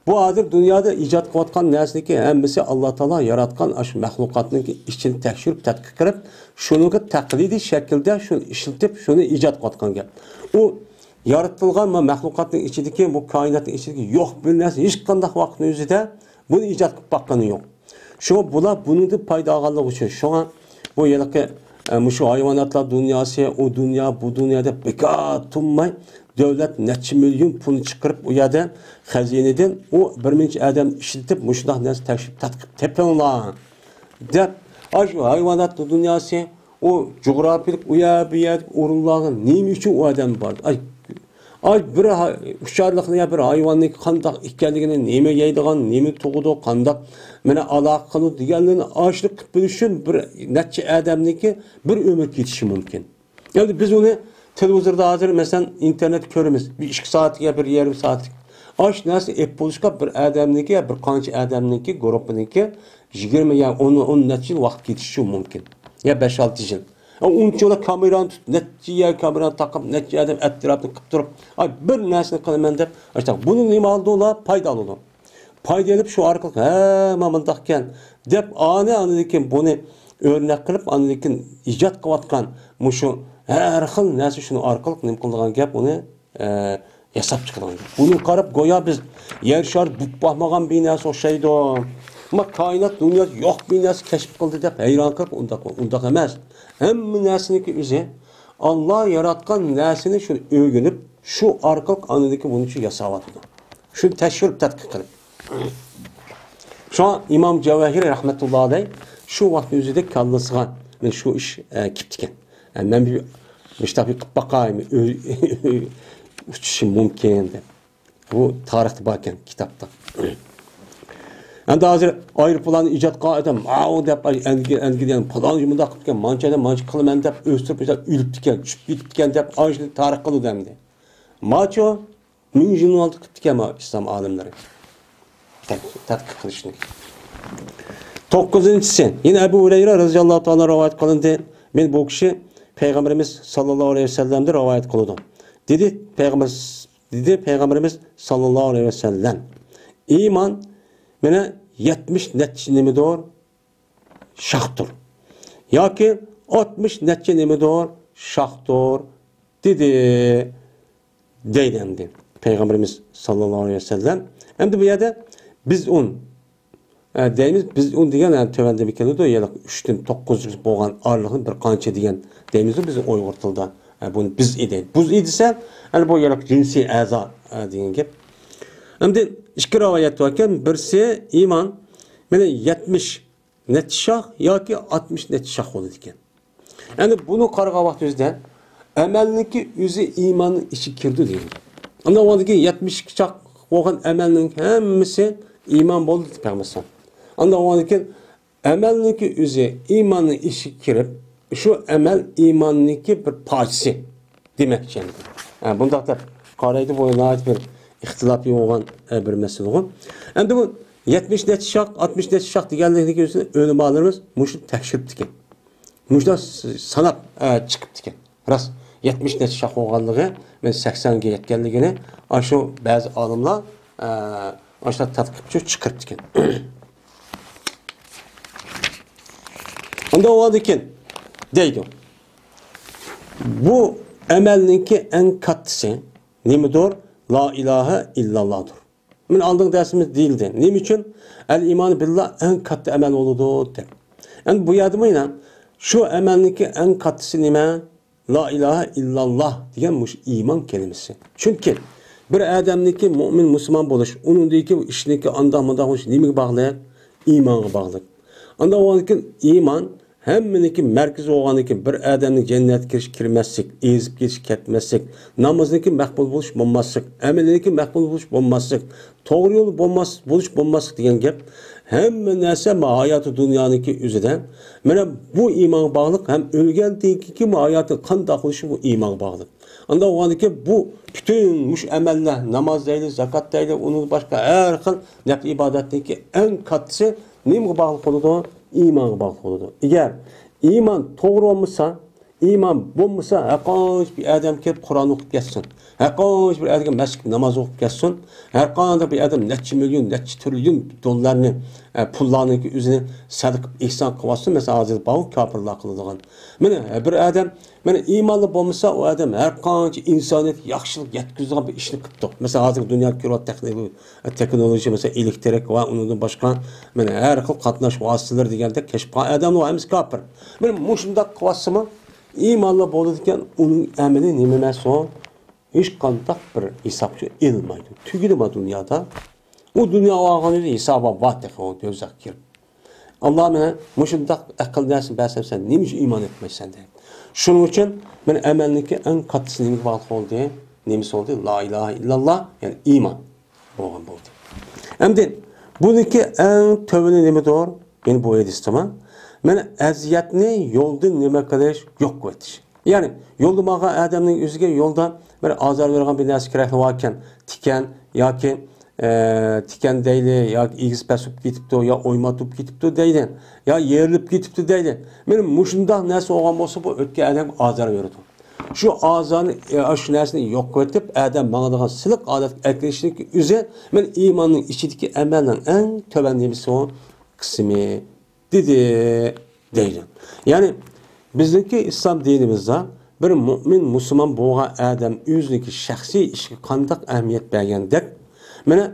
بۇ ھازىر دۇنيادا ئىجاد قىلىۋاتقان نەرسىنىڭكى ھەممىسى ئاللا تائالا ياراتقان ئاشۇ مەخلۇقاتنىڭكى ئىچىنى تەكشۈرۈپ، تەتقىق قىلىپ، شۇنىڭغا تەقلىدىي شەكىلدە شۇنى ئىشلىتىپ، شۇنى ئىجاد قىلىۋاتقان گەپ. ئۇ يارىتىلغان ما مەخلۇقاتنىڭ ئىچىدىكى، بۇ كائىناتنىڭ ئىچىدىكى يوق بىر نەرسە ھېچقانداق ۋاقىتنىڭ ئۆزىدە بۇنى ئىجاد قىلىپ باققىنى يوق. شۇڭا بۇلار بۇنىڭدىن پايدا ئالغانلىقى ئۈچۈن، شۇڭا بۇ ھېلىقى، ئە، مۇشۇ ھايۋاناتلار دۇنياسى، ئۇ دۇنيا، بۇ دۇنيا دەپ بىكار تۇنماي، دۆلەت نەچچە مىليون پۇلنى چىقىرىپ، ئۇ يەردە خەزىنىدىن ئۇ بىر مۇنچە ئادەمنى ئىشلىتىپ، مۇشۇنداق نەرسە تەكشۈرۈپ، تەتقىق تېپىڭلار دەپ، ئاشۇ ھايۋانات دۇنياسى، ئۇ جۇغراپىيىلىك ئۇ يەر، بۇ يەردىكى ئورۇنلارغا نېمە ئۈچۈن ئۇ ئادەم بار؟ ئاي، ئاي، بىر ھا-، ئۇچارلىقنى يا بىر ھايۋاننىڭكى قانداق ئىكەنلىكىنى، نېمە يەيدىغان، نېمە تۇغىدۇ، قانداق، مانا، ئالاقە قىلىدۇ دېگەنلىرىنى ئاشۇنداق قىلىپ بىلىش ئۈچۈن بىر نەچچە ئادەمنىڭكى بىر ئۆمۈر كېتىشى مۇمكىن. ئەمدى بىز ئۇنى تېلېۋىزوردا ھازىر، مەسىلەن، ئىنتېرنېتتا كۆرىمىز. بىر ئىككى سائەتلىك يا بىر يېرىم سائەتلىك. ئاشۇ نەرسىنى ئېلىپ بولۇشقا بىر ئادەمنىڭكى يا بىر قانچە ئادەمنىڭكى، گۇرۇپپىنىڭكى يىگىرمە يا ئون، ئون نەچچە يىل ۋاقىت كېتىشى مۇمكىن. يا بەش-ئالتە يىل. ئۇنچىۋالا كامېرانى تۇتۇپ، نەچچە يەر كامېرانى تاقاپ، نەچچە ئادەم ئەتراپىنى قىپ تۇرۇپ، ئاي، بىر نەرسىنى قىلىمەن دەپ، ئاشۇنداق. بۇنى نېمە ئالىدۇ ئۇلار؟ پايدا ئالىدۇ. پايدا ئېلىپ، شۇ ئارقىلىق، ھە، مانا مۇنداقكەن دەپ، ئانى، ئاندىن كېيىن بۇنى ئۆرنەك قىلىپ، ئاندىن كېيىن ئىجاد قىلىۋاتقان مۇشۇ ھەر خىل نەرسە شۇنىڭ ئارقىلىق نېمە قىلىدىغان گەپ، ئۇنى، ئە، ياساپ چىقىدىغان گەپ. بۇنى قاراپ، گويا بىز يەر شارى بۇپ باقمىغان بىر نەرسە ئوخشايدۇ. ما كائىنات دۇنياسى يوق بىر نەرسە كەشىپ قىلدى دەپ ھەيران قېلىپ، ئۇنداق، ئۇنداق ئەمەس. ھەممە نەرسىنىڭكى ئۆزى، ئاللا ياراتقان نەرسىنى شۇنى ئۆگىنىپ، شۇ ئارقىلىق ئاندىن كېيىن بۇنى شۇ ياساۋاتىدۇ. شۇنى تەكشۈرۈپ تەتقىق قىلىپ. شۇڭا ئىمام جەۋاھىرى رەھمەتۇللا ئەلەيھ شۇ ۋاقىتنىڭ ئۆزىدە كاللىسىغا، مانا شۇ ئىش، ئە، كېپتىكەن. ئە، مەن بىر مۇشتاق بىر قىلىپ باقاي، ئۆي، ئۆي ئۇچۇشى مۇمكىن دەپ. بۇ تارىختا باركەن كىتابتا. ئەمدى ھازىر ئايروپىلاننى ئىجاد قىلغان ئادەم، ماۋۇ دەپ، ئەنگلىيە، ئەنگلىيەنى پالان مۇنداق قىپتىكەن، مانچە ئادەم مانچە قىلىمەن دەپ ئۆستۈرۈپ، ئۆستۈرۈپ ئۆلۈپتىكەن، چۈشۈپ كېتىپتىكەن دەپ، ئاشۇنى تارىخ قىلىدۇ ئەمدى. ماچۇ مىڭ يىلنىڭ ئالدى قىپتىكەن ما ئىسلام ئالىملىرى. تەت-، تەتقىق قىلىشنى. توققۇزىنچىسى، يەنە ئەبۇ ھۇرەيرە رەزىياللاھۇ تائالا رىۋايەت قىلىندى. مەن بۇ كىشى پەيغەمبىرىمىز ساللاللاھۇ ئەلەيھى ۋەسەللەمدىن رىۋايەت قىلىدۇ. دېدى پەيغەمبىر، دېدى پەيغەمبىرىمىز ساللاللاھۇ ئەلەيھى ۋەسەللەم، ئىمان مانا يەتمىش نەچچە نېمىدۇر، شاختۇر. ياكى ئاتمىش نەچچە نېمىدۇر، شاختۇر، دېدى. دەيدۇ ئەمدى پەيغەمبىرىمىز ساللاللاھۇ ئەلەيھى ۋەسەللەم. ئەمدى بۇ يەردە بىزئۇن، ئە، دەيمىز، بىزئۇن دېگەن، ئە، تۆۋەندە بىر كېلىدۇ، يەنى ئۈچتىن توققۇز بولغان ئارىلىقنى بىر قانچە دېگەن دەيمىزغۇ بىز ئۇيغۇر تىلىدا. ئە، بۇنى بىزئى دەيدۇ. بۇزئى دېسە، ئەنە بۇ يەنە جىنسىي ئەزا، ئە، دېگەن گەپ. ئەمدى ئىككى رىۋايەت باركەن، بىرسى ئىمان، مانا يەتمىش نەچچە شاخ ياكى ئاتمىش نەچچە شاخ بولىدىكەن. يەنى بۇنى قارىغان ۋاقتىمىزدا ئەمەلنىڭكى ئۆزى ئىماننىڭ ئىچىگە كىرىدۇ دېگەن. ئاندىن ئۇنىڭدىن كېيىن يەتمىش ئىككى چاق بولغان ئەمەلنىڭ ھەممىسى ئىمان بولدى دەپ پەيغەمبەر. ئاندىن ئۇنىڭدىن كېيىن ئەمەلنىڭكى ئۆزى ئىماننىڭ ئىچىگە كىرىپ، شۇ ئەمەل ئىماننىڭكى بىر پارچىسى دېمەكچى ئەمدى. ھە، بۇنداق دەپ قارايدۇ، بۇ ناھايىتى بىر ئىختىلاپىي بولغان، ئە، بىر مەسىلىغۇ. ئەمدى بۇ يەتمىش نەچچە شاق، ئاتمىش نەچچە شاق دېگەنلىكنىڭكى ئۆزىنى ئۆلىمالىرىمىز مۇشۇ تەكشۈرۈپتىكەن. مۇشۇنداق ساناپ، ئە، چىقىپتىكەن. راست، يەتمىش نەچچە شاق بولغانلىقى، مەن سەكسەنگە يەتكەنلىكىنى ئاشۇ بەزى ئالىملار، ئە، ئاشۇنداق تەتقىق قىلىپ چىقىرىپتىكەن. ئۇنداق بولغاندىكىن دەيدۇ. بۇ ئەمەلنىڭكى ئەڭ كاتتىسى نېمىدۇر؟ لا ئىلاھە ئىللاللاھدۇر. مانا ئالدىنقى دەرسىمىز دېيىلدى. نېمە ئۈچۈن؟ ئەل ئىمان بىللا ئەڭ كاتتا ئەمەل بولىدۇ دەپ. ئەمدى بۇ يەردىمۇ يەنە شۇ ئەمەلنىڭكى ئەڭ كاتتىسى نېمە؟ لا ئىلاھە ئىللاللا دېگەن مۇشۇ ئىمان كەلىمىسى. چۈنكى بىر ئادەمنىڭكى مۇئمىن مۇسۇلمان بولۇش، ئۇنىڭدىكى ئىشنىڭكى ئانداق مۇنداق بولۇش نېمىگە باغلىق؟ ئىمانغا باغلىق. ئانداق بولغاندىكىن ئىمان ھەممىنىڭكى مەركىزى بولغاندىكىن بىر ئادەمنىڭ جەننەتكە كىرىش كىرمەسلىك، ئېزىپ كېتىش كەتمەسلىك، نامىزىنىڭكى مەقبۇل بولۇش بولماسلىق، ئەمىلىنىڭكى مەقبۇل بولۇش بولماسلىق، توغرا يول بولماس، بولۇش بولماسلىق دېگەن گەپ. ھەممە نەرسە ما ھاياتى دۇنيانىڭكى ئۆزىدە. مانا بۇ ئىمانغا باغلىق ھەم ئۆلگەندىن كېيىنكى ما ھاياتى قانداق بولۇشى بۇ ئىمانغا باغلىق. ئانداق بولغاندىكىن بۇ پۈتۈن مۇشۇ ئەمەللەر، ناماز دەيلى، زاكات دەيلى، ئۇنىڭدىن باشقا ھەر خىل نەپلى ئىبادەتنىڭكى ئەڭ كاتتىسى نېمىگە باغلىق بولىدۇ؟ ئىمانغا باغلىق بولىدۇ. ئەگەر ئىمان توغرا بولمىسا، ئىمان بولمىسا، ھەرقانچە بىر ئادەم كېلىپ قۇرئان ئوقۇپ كەتسۇن، ھەرقانچە بىر ئادەم مەسچىتكە ناماز ئوقۇپ كەتسۇن، ھەرقانداق بىر ئادەم نەچچە مىليون، نەچچە تىرىليون دوللارنى، ئە، پۇللارنىڭكى ئۆزىنى سەدىقە قىلىپ، ئېھسان قىلىۋاتسۇن، مەسىلەن، ھازىر بارغۇ كاپىرلار قىلىدىغان. مانا، بىر ئادەم، مانا، ئىمانلىق بولمىسا، ئۇ ئادەم ھەرقانچە ئىنسانىيەتكە ياخشىلىق يەتكۈزىدىغان بىر ئىشنى قىپتۇ. مەسىلەن، ھازىرقى دۇنيادا كۆرۈۋاتقان تېخنولو-، تېخنولوگىيە، مەسىلەن، ئېلېكتىرىك ۋە ئۇنىڭدىن باشقا، مانا، ھەر خىل قاتناش ۋاسىتىلىرى دېگەندەك كەشىپ قىلغان ئادەملەر ھەممىسى كاپىر. مانا مۇشۇنداق قىلىۋاتسىمۇ، ئىمانلار بولىدىكەن، ئۇنىڭ ئەمىلى نېمە ئەمەس ئۇ؟ ھېچقانداق بىر ھېسابچى ئېلىنمايدۇ. تۈگىدىما دۇنيادا. ئۇ دۇنيا ئالغان ئۆزى ھېسابى بار تېخى ئۇ دوزاخقا كىرىپ. ئاللا مانا مۇشۇنداق ئەقىل نەرسىنى بەرسەم، سەن نېمە ئۈچۈن ئىمان ئەتمەيسەن دەيدۇ. شۇنىڭ ئۈچۈن مانا ئەمەلنىڭكى ئەڭ كاتتىسى نېمىگە باغلىق بولدى؟ نېمىسى بولدى؟ لا ئىلاھە ئىللاللا، يەنى ئىمان بولغان بولدى. ئەمدى بۇنىڭكى ئەڭ تۆۋىنى نېمىدۇر؟ يەنە بۇ ھەدىستىمۇ، مانا، ئەزىيەتنى يولدىن نېمە قىلىش؟ يوق قىلىۋېتىش. يەنى يولدا ماڭغان ئادەمنىڭ ئۆزىگە يولدا بىر ئازار بېرىدىغان بىر نەرسە كېرەكلا باركەن، تىكەن ياكى، ئە، تىكەن دەيلى، ياكى ئېگىز پەس بولۇپ كېتىپتۇ، يا ئويمات بولۇپ كېتىپتۇ دەيلى، يا يېرىلىپ كېتىپتۇ دەيلى. مانا مۇشۇنداق نەرسە بولغان بولسا، بۇ ئۆتكەن ئادەمگە ئازار بېرىدۇ. شۇ ئازارنى، ئە، شۇ نەرسىنى يوق قىلىۋېتىپ، ئادەم ماڭىدىغان سىلىق ھالەتكە ئەكىرىشنىڭ ئۆزى مانا ئىماننىڭ ئىچىدىكى ئەمەلنىڭ ئەڭ تۆۋەن نېمىسى، قىسمى. دېدى، دەيدۇ. يەنى بىزنىڭكى ئىسلام دىنىمىزدا بىر مۆمىن مۇسۇلمان بولغان ئادەم ئۆزىنىڭكى شەخسىي ئىشىغا قانداق ئەھمىيەت بەرگەندەك، مانا،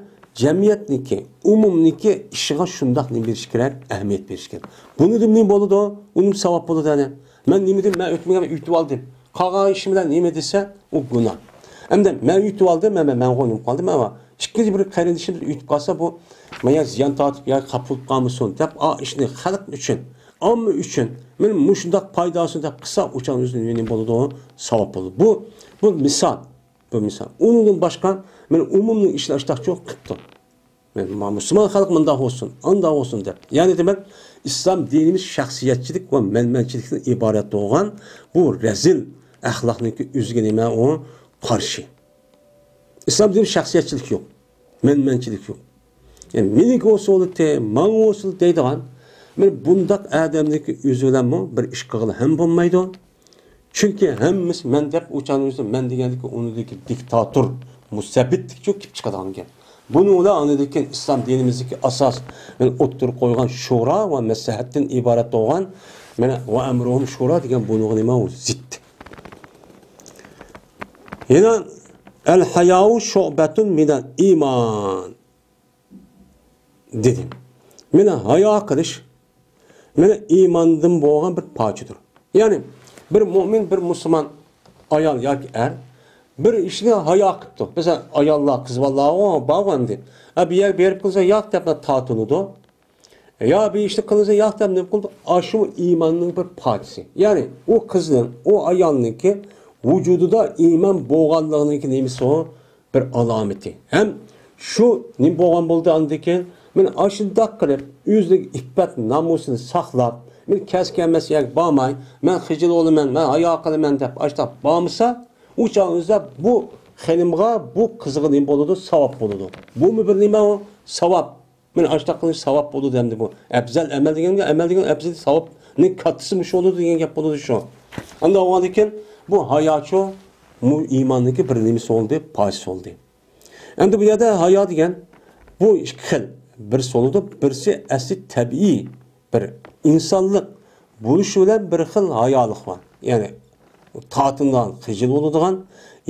جەمئىيەتنىڭكى، ئومۇمنىڭكى ئىشىغا شۇنداق نېمە بېرىش كېرەك؟ ئەھمىيەت بېرىش كېرەك. بۇنىڭدىن نېمە بولىدۇ؟ ئۇنىڭ ساۋاب بولىدۇ، يەنى. مەن نېمىدىم؟ مەن ئۆتمىگەن ئۆتۈۋالدىم. قالغان ئىشىم بىلەن نېمە دېسە، ئۇ گۇناھ. ئەمدى مەن ئۆتۈۋالدىم، مەن، مەن، مەن غۇنۇم قالدىم، ئەۋا. ئىككىنچى بىر قېرىندىشىمىز ئۆتۈپ قالسا، بۇ ماڭا زىيان تارتىپ ياكى خاپا بولۇپ قالمىسۇن دەپ، ئا، ئىشنى خەلق ئۈچۈن، ئامما ئۈچۈن، مانا مۇشۇنداق پايدا ئالسۇن دەپ قىلسا، ئۇ چاغ ئۆزىنىڭ نېمە بولىدۇ؟ ساۋاب بولىدۇ. بۇ، بۇ مىسال. بۇ مىسال. ئۇنىڭدىن باشقا، مانا ئومۇمنىڭ ئىشىنى ئاشتاقچۇ قىپتۇ. مانا مۇسۇلمان خەلق مۇنداق بولسۇن، ئانداق بولسۇن دەپ. يەنى دېمەك، ئىسلام دىنىمىز شەخسىيەتچىلىك ۋە مەنمەنچىلىكتىن ئىبارەت بولغان بۇ رەزىل ئەخلاقنىڭكى ئۆزىگە نېمە ئۇ؟ قارشى. ئىسلام دىنىدا شەخسىيەتچىلىك يوق، مەنمەنچىلىك يوق. يەنى مېنىڭكى بولسا بولدى، ماڭا بولسا دەيدىغان، مانا بۇنداق ئادەمنىڭكى ئۆزى بىلەنمۇ بىر ئىش قىلغىلى ھەم بولمايدۇ. چۈنكى ھەممىسى مەن دەپ ئۇچانىۋېرسە، مەن دېگەندىكى ئۇنىڭدىكى دىكتاتور، مۇستەبىتلىكچۇ كېلىپ چىقىدىغان گەپ. بۇنىڭ بىلەن ئاندىن كېيىن ئىسلام دىنىمىزدىكى ئاساس، مانا ئوتتۇرىغا قويغان شورا ۋە مەسلىھەتتىن ئىبارەت بولغان، مانا، ۋە ئەمرۇھۇم شورا دېگەن بۇنىڭغا نېمە ئۇ؟ زىت. يەنە، ئەل ھاياۋۇ شۇبەتۇن مىنەل ئىمان دېدى. مانا ھايا قىلىش، مانا ئىماندىن بولغان بىر پارچىدۇر. يەنى بىر مۆمىن، بىر مۇسۇلمان ئايال ياكى ئەر بىر ئىشنى ھايا قىپتۇ. مەسىلەن، ئاياللار، قىز بالىلار بارغۇ ئەمدى. ئە، بۇ يەرگە بېرىپ قىلسا ياق دەپ تارتىنىدۇ. يا بىر ئىشنى قىلسا ياق دەپ نېمە قىلىدۇ؟ ئاشۇ ئىماننىڭ بىر پارچىسى. يەنى ئۇ قىزنىڭ، ئۇ ئايالنىڭكى ۋۇجۇدىدا ئىمان بولغانلىقىنىڭكى نېمىسى ئۇ؟ بىر ئالامىتى. ھەم شۇ نېمە بولغان بولدى ئاندىن كېيىن؟ مانا ئاشۇنداق قىلىپ، ئۆزىنىڭ ئىپپەت نامۇسىنى ساقلاپ، مانا كەس كەلمەس يەرگە بارماي، مەن خىجىل بولىمەن، مەن ھايا قىلىمەن دەپ ئاشۇنداق بارمىسا، ئۇ چاغ ئۆزىدە بۇ خېنىمغا، بۇ قىزغا نېمە بولىدۇ؟ ساۋاب بولىدۇ. بۇمۇ بىر نېمە ئۇ؟ ساۋاب. مانا ئاشۇنداق قىلىش ساۋاب بولىدۇ ئەمدى بۇ. ئەپزەل ئەمەل دېگەنگە، ئەمەل دېگەن ئەپزەل ساۋابنىڭ كاتتىسى مۇشۇ بولىدۇ دېگەن گەپ بولىدۇ شۇ. ئەمدى بولغاندىن كېيىن بۇ ھاياچۇ، بۇ ئىماننىڭكى بىر نېمىسى بولدى، پارچىسى بولدى. ئەمدى بۇ يەردە ھايا دېگەن بۇ ئىككى خىل. بىرسى بولىدۇ، بىرسى ئەسلى تەبىئىي بىر ئىنسانلىق بولۇشى بىلەن بىر خىل ھايالىق بار. يەنى تارتىنىدىغان، خىجىل بولىدىغان.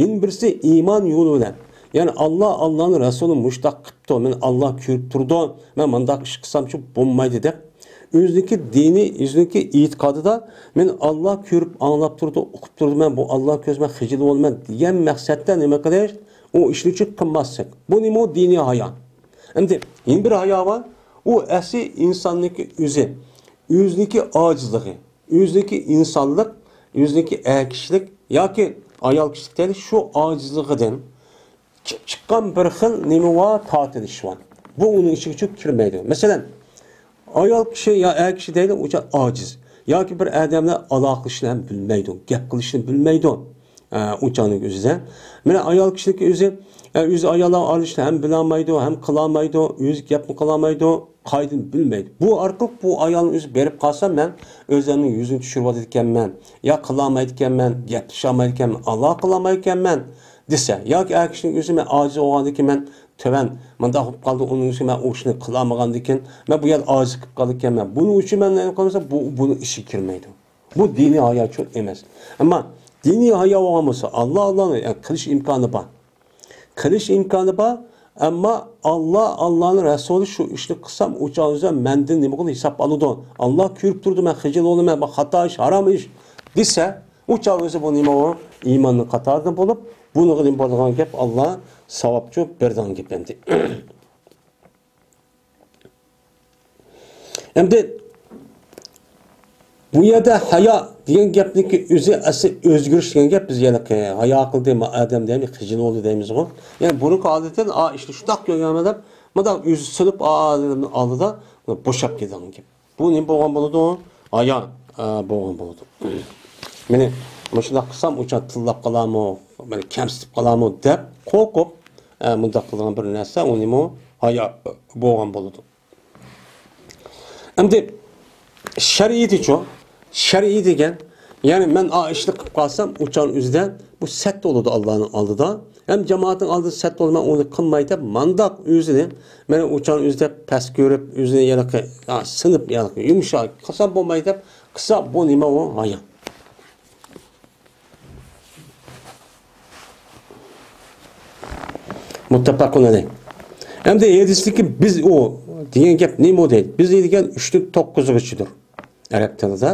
يەنە بىرسى ئىمان يولى بىلەن. يەنى ئاللا، ئاللانىڭ رەسۇلى مۇشۇنداق قىپتۇ، مېنى ئاللا كۆرۈپ تۇرىدۇ، مەن مۇنداق ئىش قىلسامچۇ بولمايدۇ دەپ، ئۆزىنىڭكى دىنى، ئۆزىنىڭكى ئېتىقادىدا مېنى ئاللا كۆرۈپ، ئاڭلاپ تۇرىدۇ، ئۇقۇپ تۇرىدۇ، مەن بۇ ئاللا كۆرسە مەن خىجىل بولىمەن دېگەن مەقسەتتە نېمە قىلىش؟ ئۇ ئىشنى چۈشۈپ قىلماسلىق. بۇ نېمە؟ ئۇ دىنىي ھايا. ئەمدى يەنە بىر ھايا بار. ئۇ ئەسلى ئىنساننىڭكى ئۆزى، ئۆزىنىڭكى ئاجىزلىقى، ئۆزىنىڭكى ئىنسانلىق، ئۆزىنىڭكى ئەر كىشىلىك ياكى ئايال كىشىلىك دەيلى، شۇ ئاجىزلىقىدىن كېلىپ چىققان بىر خىل نېمە بار؟ تارتىنىش بار. بۇ ئۇنىڭ ئىچىگە چۈشۈپ كىرمەيدۇ. مەسىلەن، ئايال كىشى يا ئەر كىشى دەيلى، ئۇ ئاجىز. ياكى بىر ئادەم بىلەن ئالاقىلىشىشنى ھەم بىلمەيدۇ، گەپ قىلىشنى بىلمەيدۇ. ئە، ئۇ چاغنىڭ ئۆزىدە. مانا ئايال كىشىنىڭكى ئۆزى، ئە، ئۆزى ئاياللار ئارىلىشىشنى ھەم بىلەلمەيدۇ، ھەم قىلالمايدۇ، ئۆزى گەپمۇ قىلالمايدۇ، قائىدىنى بىلمەيدۇ. بۇ ئارقىلىق بۇ ئايالنىڭ ئۆزى بېرىپ قالسا، مەن ئۆزۈمنىڭ يۈزىنى چۈشۈرۈۋاتىدىكەنمەن، يا قىلالمايدىكەنمەن، گەپلىشەلمەيدىكەنمەن، ئالاقە قىلالمايدىكەنمەن دېسە، ياكى ئەر كىشىنىڭ ئۆزى مەن ئاجىز بولغاندىكىن مەن تۆۋەن، مۇنداق بولۇپ قالدى، ئۇنىڭ ئۈچۈن مەن ئۇ ئىشنى قىلالمىغاندىكىن، مەن بۇ يەردە ئاجىز قېلىپ قالىدىكەنمەن. بۇنىڭ ئۈچۈن مەن نېمە قىلمىسا، بۇ، بۇنىڭ ئىشىگە كىرمەيدۇ. بۇ دىنىي ھاياچۇ ئەمەس. ئەمما دىنىي ھايا بولغان بولسا، ئاللا، ئاللا، يەنى قىلىش ئىمكانى بار. قىلىش ئىمكانى بار، ئەمما ئاللا، ئاللانىڭ رەسۇلى شۇ ئىشنى قىلسام، ئۇ چاغ ئۆزى مەندىن نېمە قىلىدۇ، ھېساب ئالىدۇ. ئاللا كۆرۈپ تۇرىدۇ، مەن خىجىل بولىمەن، بۇ خاتا ئىش، ھارام ئىش دېسە، ئۇ چاغ ئۆزى بۇ نېمە ئۇ؟ ئىماننىڭ قاتارىدا بولۇپ، بۇنىڭغا نېمە بولىدىغان گەپ؟ ئاللا ساۋابچۇ بېرىدىغان گەپ ئەمدى. ئەمدى بۇ يەردە ھايا دېگەن گەپنىڭكى ئۆزى ئەسلى ئۆزگىرىش دېگەن گەپ. بىز يەنە ھايا قىلدى، ما ئادەم دەيمىز، خىجىل بولدى دەيمىزغۇ. يەنى بۇرۇنقى ھالىتىدىن، ئا، ئىشنى شۇنداق كۆرگەنمەن دەپ، مۇنداق يۈزى سۈنۈپ، ئا، ئادەمنىڭ ئالدىدا بوشاپ كېتىدىغان گەپ. بۇ نېمە بولغان بولىدۇ؟ ھايا، ئا، بولغان بولىدۇ. مېنى مۇشۇنداق قىلسام، ئۇچان تىللاپ قالامۇ، مېنى كەمسىتىپ قالامۇ دەپ قورقۇپ، ئا، مۇنداق قىلىدىغان بىر نەرسە، ئۇ نېمە؟ ھايا بولغان بولىدۇ. ئەمدى شەرئىيىتىچۇ؟ شەرئىي دېگەن، يەنى مەن ئا ئىشنى قىلىپ قالسام، ئۇچان ئۆزىدە بۇ سەت بولىدۇ ئاللانىڭ ئالدىدا. ھەم جامائەتنىڭ ئالدىدا سەت بولىدۇ، مەن ئۇنى قىلماي دەپ، مانداق ئۆزىنى، مەن ئۇچان ئۆزىدە پەس كۆرۈپ، ئۆزىنى يەنە، ھا، سىنىپ، يەنە يۇمشاق قىلسام بولماي دەپ قىلسا، بۇ نېمە ئۇ؟ ھايا. مۇتتەپەقۇن ئەلەيھ. ئەمدى ھەدىستىكى بىز ئۇ دېگەن گەپ نېمە ئۇ دەيدۇ؟ بىز دېگەن ئۈچتىن توققۇزغىچىدۇر ئەرەب تىلىدا.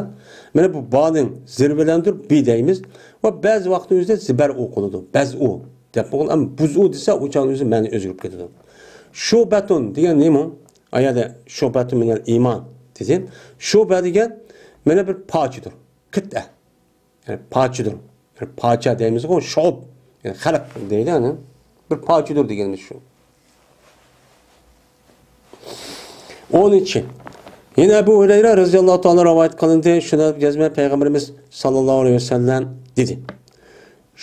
مانا بۇ بانىڭ زىر بىلەندۇر بى دەيمىز. ۋە بەزى ۋاقىتتا ئۆزىدە زىبەر ئوقۇلىدۇ. بەز ئۇ دەپ ئوقۇلىدۇ. ئەمما بۇز ئۇ دېسە، ئۇچان ئۆزى مەنە ئۆزگىرىپ كېتىدۇ. شۇ بەتۇن دېگەن نېمە؟ ئايەدە شۇ بەتۇن مىنەل ئىمان دېدى. شۇ بە دېگەن مانا بىر پارچىدۇر. قىتئە. يەنى پارچىدۇر. يەنى پارچە دەيمىزغۇ، شۇئۇب. يەنى خەلق دەيدۇ، يەنى بىر پارچىدۇر دېگىنىمىز شۇ. ئونىنچى. يەنە ئەبۇ ھۇرەيرە رەزىياللاھۇ تائالا رىۋايەت قىلىندى. شۇنى جەزمەن پەيغەمبىرىمىز ساللاللاھۇ ئەلەيھى ۋەسەللەم دېدى.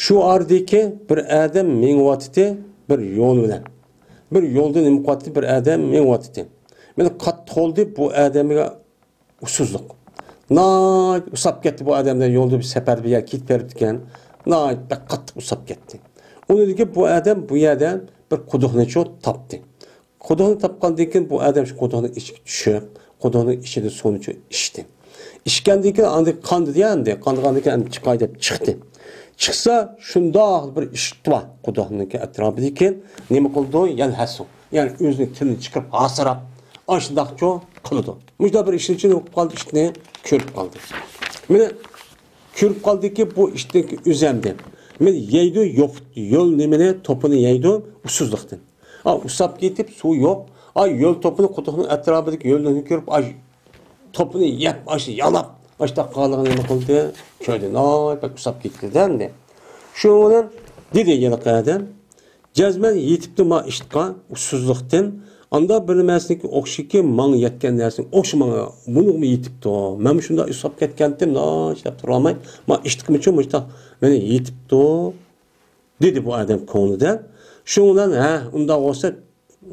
شۇ ئارىدىكى بىر ئادەم مېڭىۋاتىتى بىر يول بىلەن. بىر يولدا نېمە قىلىۋاتىتى بىر ئادەم مېڭىۋاتىتى. مانا قاتتىق بولدى بۇ ئادەمگە ئۇسسۇزلۇق. ناھايىتى ئۇسساپ كەتتى بۇ ئادەمدە، يولدا بىر سەپەردە بىر يەرگە كېتىپ بېرىپتىكەن. ناھايىتى بەك قاتتىق ئۇسساپ كەتتى. ئۇنىڭدىن كېيىن بۇ ئادەم بۇ يەردە بىر قۇدۇقنىچۇ تاپتى. قۇدۇقنى تاپقاندىن كېيىن بۇ ئادەم شۇ قۇدۇقنىڭ ئىچىگە چۈشۈپ، قۇدۇقنىڭ ئىچىدە سۇنىچۇ ئىچتى. ئىچكەندىن كېيىن ئاندىن قاندى يا ئەمدى، قاندىغاندىن كېيىن ئەمدى چىقاي دەپ چىقتى. چىقسا شۇنداق بىر ئىشىك بار قۇدۇقنىڭكى ئەتراپىدىكى، نېمە قىلىدۇ؟ يەلھەسۇ. يەنى ئۆزىنىڭ تىلىنى چىقىرىپ، ھاسىراپ، ئاشۇنداقچۇ قىلىدۇ. مۇشۇنداق بىر ئىشنىڭ ئىچىدە بولۇپ قالدى، ئىتنى كۆرۈپ قالدى. مانا كۆرۈپ قالدىكى، بۇ ئىتنىڭ ئۆزى ئەمدى مانا يەيدۇ، يوق يۆل نېمىنى، توپىنى يەيدۇ، ئۇسسۇزلۇقتىن. ئا، ئۇسساپ كېتىپ، سۇ يوق. ئا، يۆل توپىنى، قۇدۇقنىڭ ئەتراپىدىكى يۆلنى كۆرۈپ، ئا، توپىنى يەپ، ئاشۇ يالاپ، ئاشۇنداق قالغىنىنى نېمە قىلدى؟ كۆردى. ناھايىتى بەك ئۇسساپ كېتىپتۇ ئەمدى. شۇنىڭ بىلەن دېدى ھېلىقى ئادەم، جەزمەن يېتىپتۇ ما ئىتقا ئۇسسۇزلۇقتىن. ئاندا بىر نېمەسىنىڭكى ئوخشىكى ماڭا يەتكەن نەرسىنىڭ ئوخشىمىغان، بۇنىڭغىمۇ يېتىپتۇ. مەنمۇ شۇنداق ئۇسساپ كەتكەنتىم، ناچىدەپ تۇرالماي، ما ئىتقىمۇچۇ مۇشۇنداق مېنى يېتىپتۇ دېدى بۇ ئادەم كۆڭلىدە. شۇنىڭ بىلەن، ھە، ئۇنداق بولسا،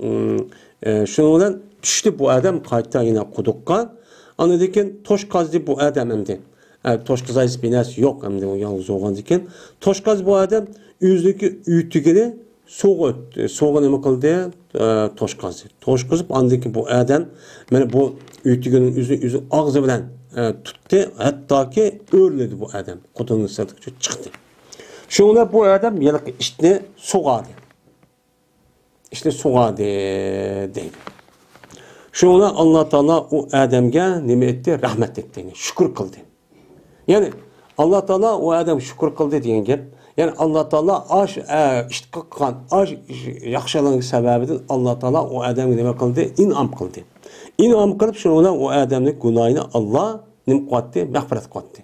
ئىم، ئە، شۇنىڭ بىلەن چۈشتى بۇ ئادەم قايتا يەنە قۇدۇققا. ئاندىن كېيىن توش قازدى بۇ ئادەم ئەمدى. ئە، توش قازايسى بىر نەرسە يوق ئەمدى، ئۇ يالغۇز بولغاندىن كېيىن. توش قازدى بۇ ئادەم ئۆزىنىڭكى ئۆتۈكىنى سۇغا ئۆت-، سۇغا نېمە قىلدى؟ ئە، توش قازدى. توش قىزىپ، ئاندىن كېيىن بۇ ئادەم مانا بۇ ئۆتۈكىنىڭ ئۆزىنى ئۆزى ئاغزى بىلەن، ئە، تۇتتى، ھەتتاكى ئۆرلىدى بۇ ئادەم. قۇدۇقنىڭ سىرتىغا چىقتى. شۇنىڭ بىلەن بۇ ئادەم ھېلىقى ئىتنى سۇغاردى. ئىتنى سۇغاردى دەيدۇ. شۇنىڭ بىلەن ئاللا تائالا ئۇ ئادەمگە نېمە ئېيتتى؟ رەھمەت ئېيتتى، يەنى شۈكۈر قىلدى. يەنى ئاللا تائالا ئۇ ئادەمگە شۈكۈر قىلدى دېگەن گەپ. يەنى ئاللا تائالا ئاش، ئە، ئىت قىلغان ئاش ياخشىلىقنىڭ سەۋەبىدىن ئاللا تائالا ئۇ ئادەمگە نېمە قىلدى؟ ئىنئام قىلدى. ئىنئام قىلىپ، شۇنىڭ بىلەن ئۇ ئادەمنىڭ گۇناھىنى ئاللا نېمە قىلىۋەتتى؟ مەغپىرەت قىلىۋەتتى.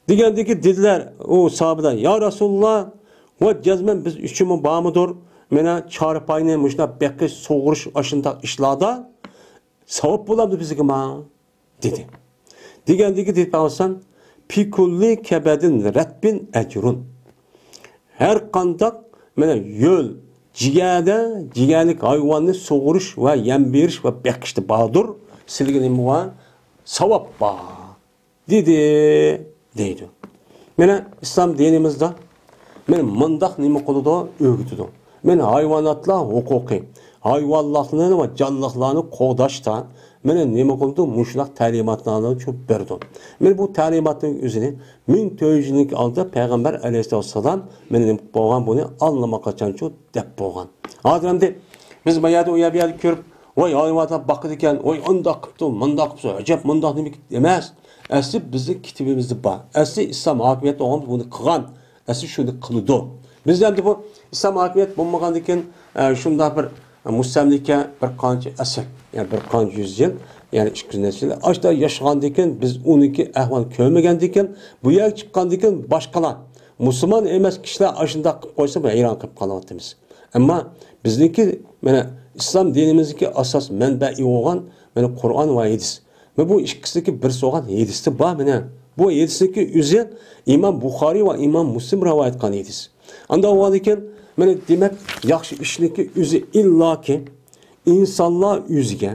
دېگەندىكى دېدىلەر ئۇ ساھابىلەر، يا رەسۇلاللا، ۋە جەزمەن بىز ئۈچۈنمۇ بارمىدۇر؟ مانا چارپاينى مۇشۇنداق بېقىش، سۇغۇرۇش، ئاشۇنداق ئىشلاردا ساۋاب بولامدۇ بىزگىمۇ؟ دېدى. دېگەندىكى دېدى پەيغەمبەر، پى كۇللى كەبەدىن رەتبىن ئەجرۇن. ھەر قانداق مانا يۆل، جىگەردە، جىگەرلىك ھايۋاننى سۇغۇرۇش ۋە يەم بېرىش ۋە بېقىشتا باردۇر، سىلىگە نېمە بار؟ ساۋاب بار. دېدى، دەيدۇ. مانا ئىسلام دىنىمىزدا مانا مۇنداق نېمە قىلىدۇ؟ ئۆگىتىدۇ. مانا ھايۋاناتلار ھوقۇقى، ھايۋانلارنى ۋە جانلىقلارنى قوغداشتا مانا نېمە قىلىدۇ؟ مۇشۇنداق تەلىماتلارنى چۈشۈرۈپ بېرىدۇ. مانا بۇ تەلىماتنىڭ ئۆزىنى مىڭ تۆت يۈز يىلدىن ئالدىن پەيغەمبەر ئەلەيھىسسالام مانا نېمە بولغان، بۇنى ئاللىماقاچانچۇ دەپ بولغان. ھازىر ئەمدى بىز ما يەردە، ئۇ يەردە، بۇ يەردە كۆرۈپ، ۋاي، ھايۋانات باقىدىكەن، ۋاي، ئانداق قىپتۇ، مۇنداق قىپتۇ، ئەجەب، مۇنداق نېمە ئەمەس. ئەسلى بىزنىڭ كىتابىمىزدا بار. ئەسلى ئىسلام ھاكىمىيەتتە بولغان بۇنى قىلغان. ئەسلى شۇنى قىلىدۇ. بىز ئەمدى بۇ ئىسلام ھاكىمىيەت بولمىغاندىن كېيىن، ئە، شۇنداق بىر، مۇستەملىكە بىر قانچە ئەسىر، يەنى بىر قانچە يۈز يىل، يەنى ئىككى يۈز نەچچە يىل. ئاشۇنداق ياشىغاندىكىن، بىز ئۇنىڭكى ئەھۋال كۆرمىگەندىكىن، بۇ يەرگە چىققاندىكىن باشقىلار، مۇسۇلمان ئەمەس كىشىلەر ئاشۇنداق قىلىپ قويسا، بىز ھەيران قېلىپ قالىۋاتىمىز. ئەمما بىزنىڭكى، مانا، ئىسلام دىنىمىزدىكى ئاساس مەنبەئى بولغان، مانا، قۇرئان ۋە ھەدىس. مانا بۇ ئىككىسىدىكى بىرسى بولغان ھەدىستە بار مانا. بۇ ھەدىسنىڭكى ئۆزى ئىمام بۇخارىي ۋە ئىمام مۇسلىم رىۋايەت قىلغان ھەدىس. ئاندا بولغاندىكىن، مانا دېمەك، ياخشى ئىشنىڭكى ئۆزى ئىللاكى ئىنسانلار ئۆزىگە،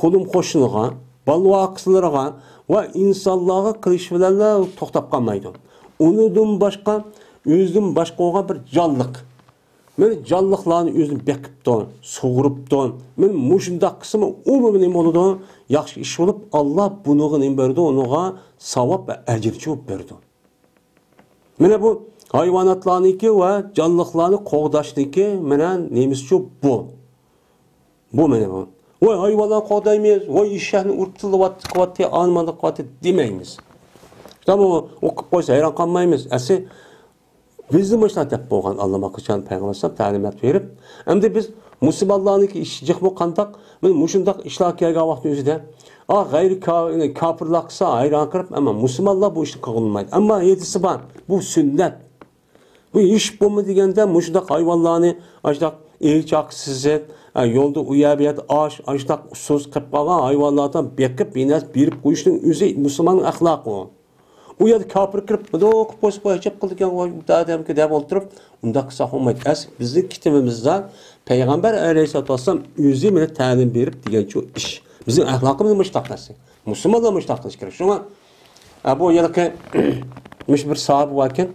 قولۇم قوشنىغا، بالا ۋاقىسلىرىغا ۋە ئىنسانلارغا قىلىش بىلەنلا توختاپ قالمايدۇ. ئۇنىڭدىن باشقا، ئۆزىدىن باشقا بولغان بىر جانلىق، مانا جانلىقلارنى ئۆزىنى بېقىپتۇ، سۇغۇرۇپتۇ. مانا مۇشۇنداق قىلسىمۇ ئۇمۇ نېمە بولىدۇ؟ ياخشى ئىش بولۇپ، ئاللا بۇنىڭغا نېمە بېرىدۇ؟ ئۇنىڭغا ساۋاب ۋە ئەجىرچۇ بېرىدۇ. مانا بۇ ھايۋاناتلارنىڭكى ۋە جانلىقلارنى قوغداشنىڭكى مانا نېمىسىچۇ بۇ؟ بۇ مانا بۇ. ۋاي ھايۋانلارنى قوغدايمىز، ۋاي ئېشەكنى ئۇرۇپ تىللىۋاتتى، قىلىۋاتتى، ئانىماندا قىلىۋاتتى دېمەيمىز. تامام، ئۇ قىلىپ قويسا ھەيران قالمايمىز. ئەسلى بىزنى مۇشۇنداق دەپ بولغان ئاللىماقاچان پەيغەمبەر ئەلەيھىسسالام تەلىمات بېرىپ، ئەمدى بىز مۇسۇلمانلارنىڭكى ئىشى جىقمۇ قانداق؟ مانا مۇشۇنداق ئىشلار كەلگەن ۋاقىتنىڭ ئۆزىدە، ئا، غەيرىي كا-، كاپىرلار قىلسا ھەيران قېلىپ، ئەمما مۇسۇلمانلار بۇ ئىشنى قىلغىلىمايدۇ. ئەمما ھەدىسى بار، بۇ سۈننەت. بۇ ھېچ بولما دېگەندە مۇشۇنداق ھايۋانلارنى ئاشۇنداق ئېرى چاقى سېزىپ، ھە، يولدا ئۇ يەر بۇ يەردە ئاش، ئاشۇنداق ئۇسسۇز قېلىپ قالغان ھايۋانلاردىن بېقىپ، بىر نەرسە بېرىپ قويۇشنىڭ ئۆزى مۇسۇلماننىڭ ئەخلاقى ئۇ. ئۇ يەردە كاپىر كىرىپ، مۇنداق قىلىپ قويسا، بۇ ئەجەب قىلىدىكەن، ۋاي، بۇ ئادەمگە دەپ ئولتۇرۇپ، ئۇنداق قىلساق بولمايدۇ. ئەسلى بىزنىڭ كىتابىمىزدا پەيغەمبەر ئەلەيھىسسالاتۇ ۋەسسالام ئۆزى مانا تەلىم بېرىپ دېگەنچۇ ئىش. بىزنىڭ ئەخلاقىمىز مۇشۇنداق نەرسە. مۇسۇلمانلار مۇشۇنداق قىلىش كېرەك. شۇڭا، ئە، بۇ ھېلىقى مۇشۇ بىر ساھابە باركەن.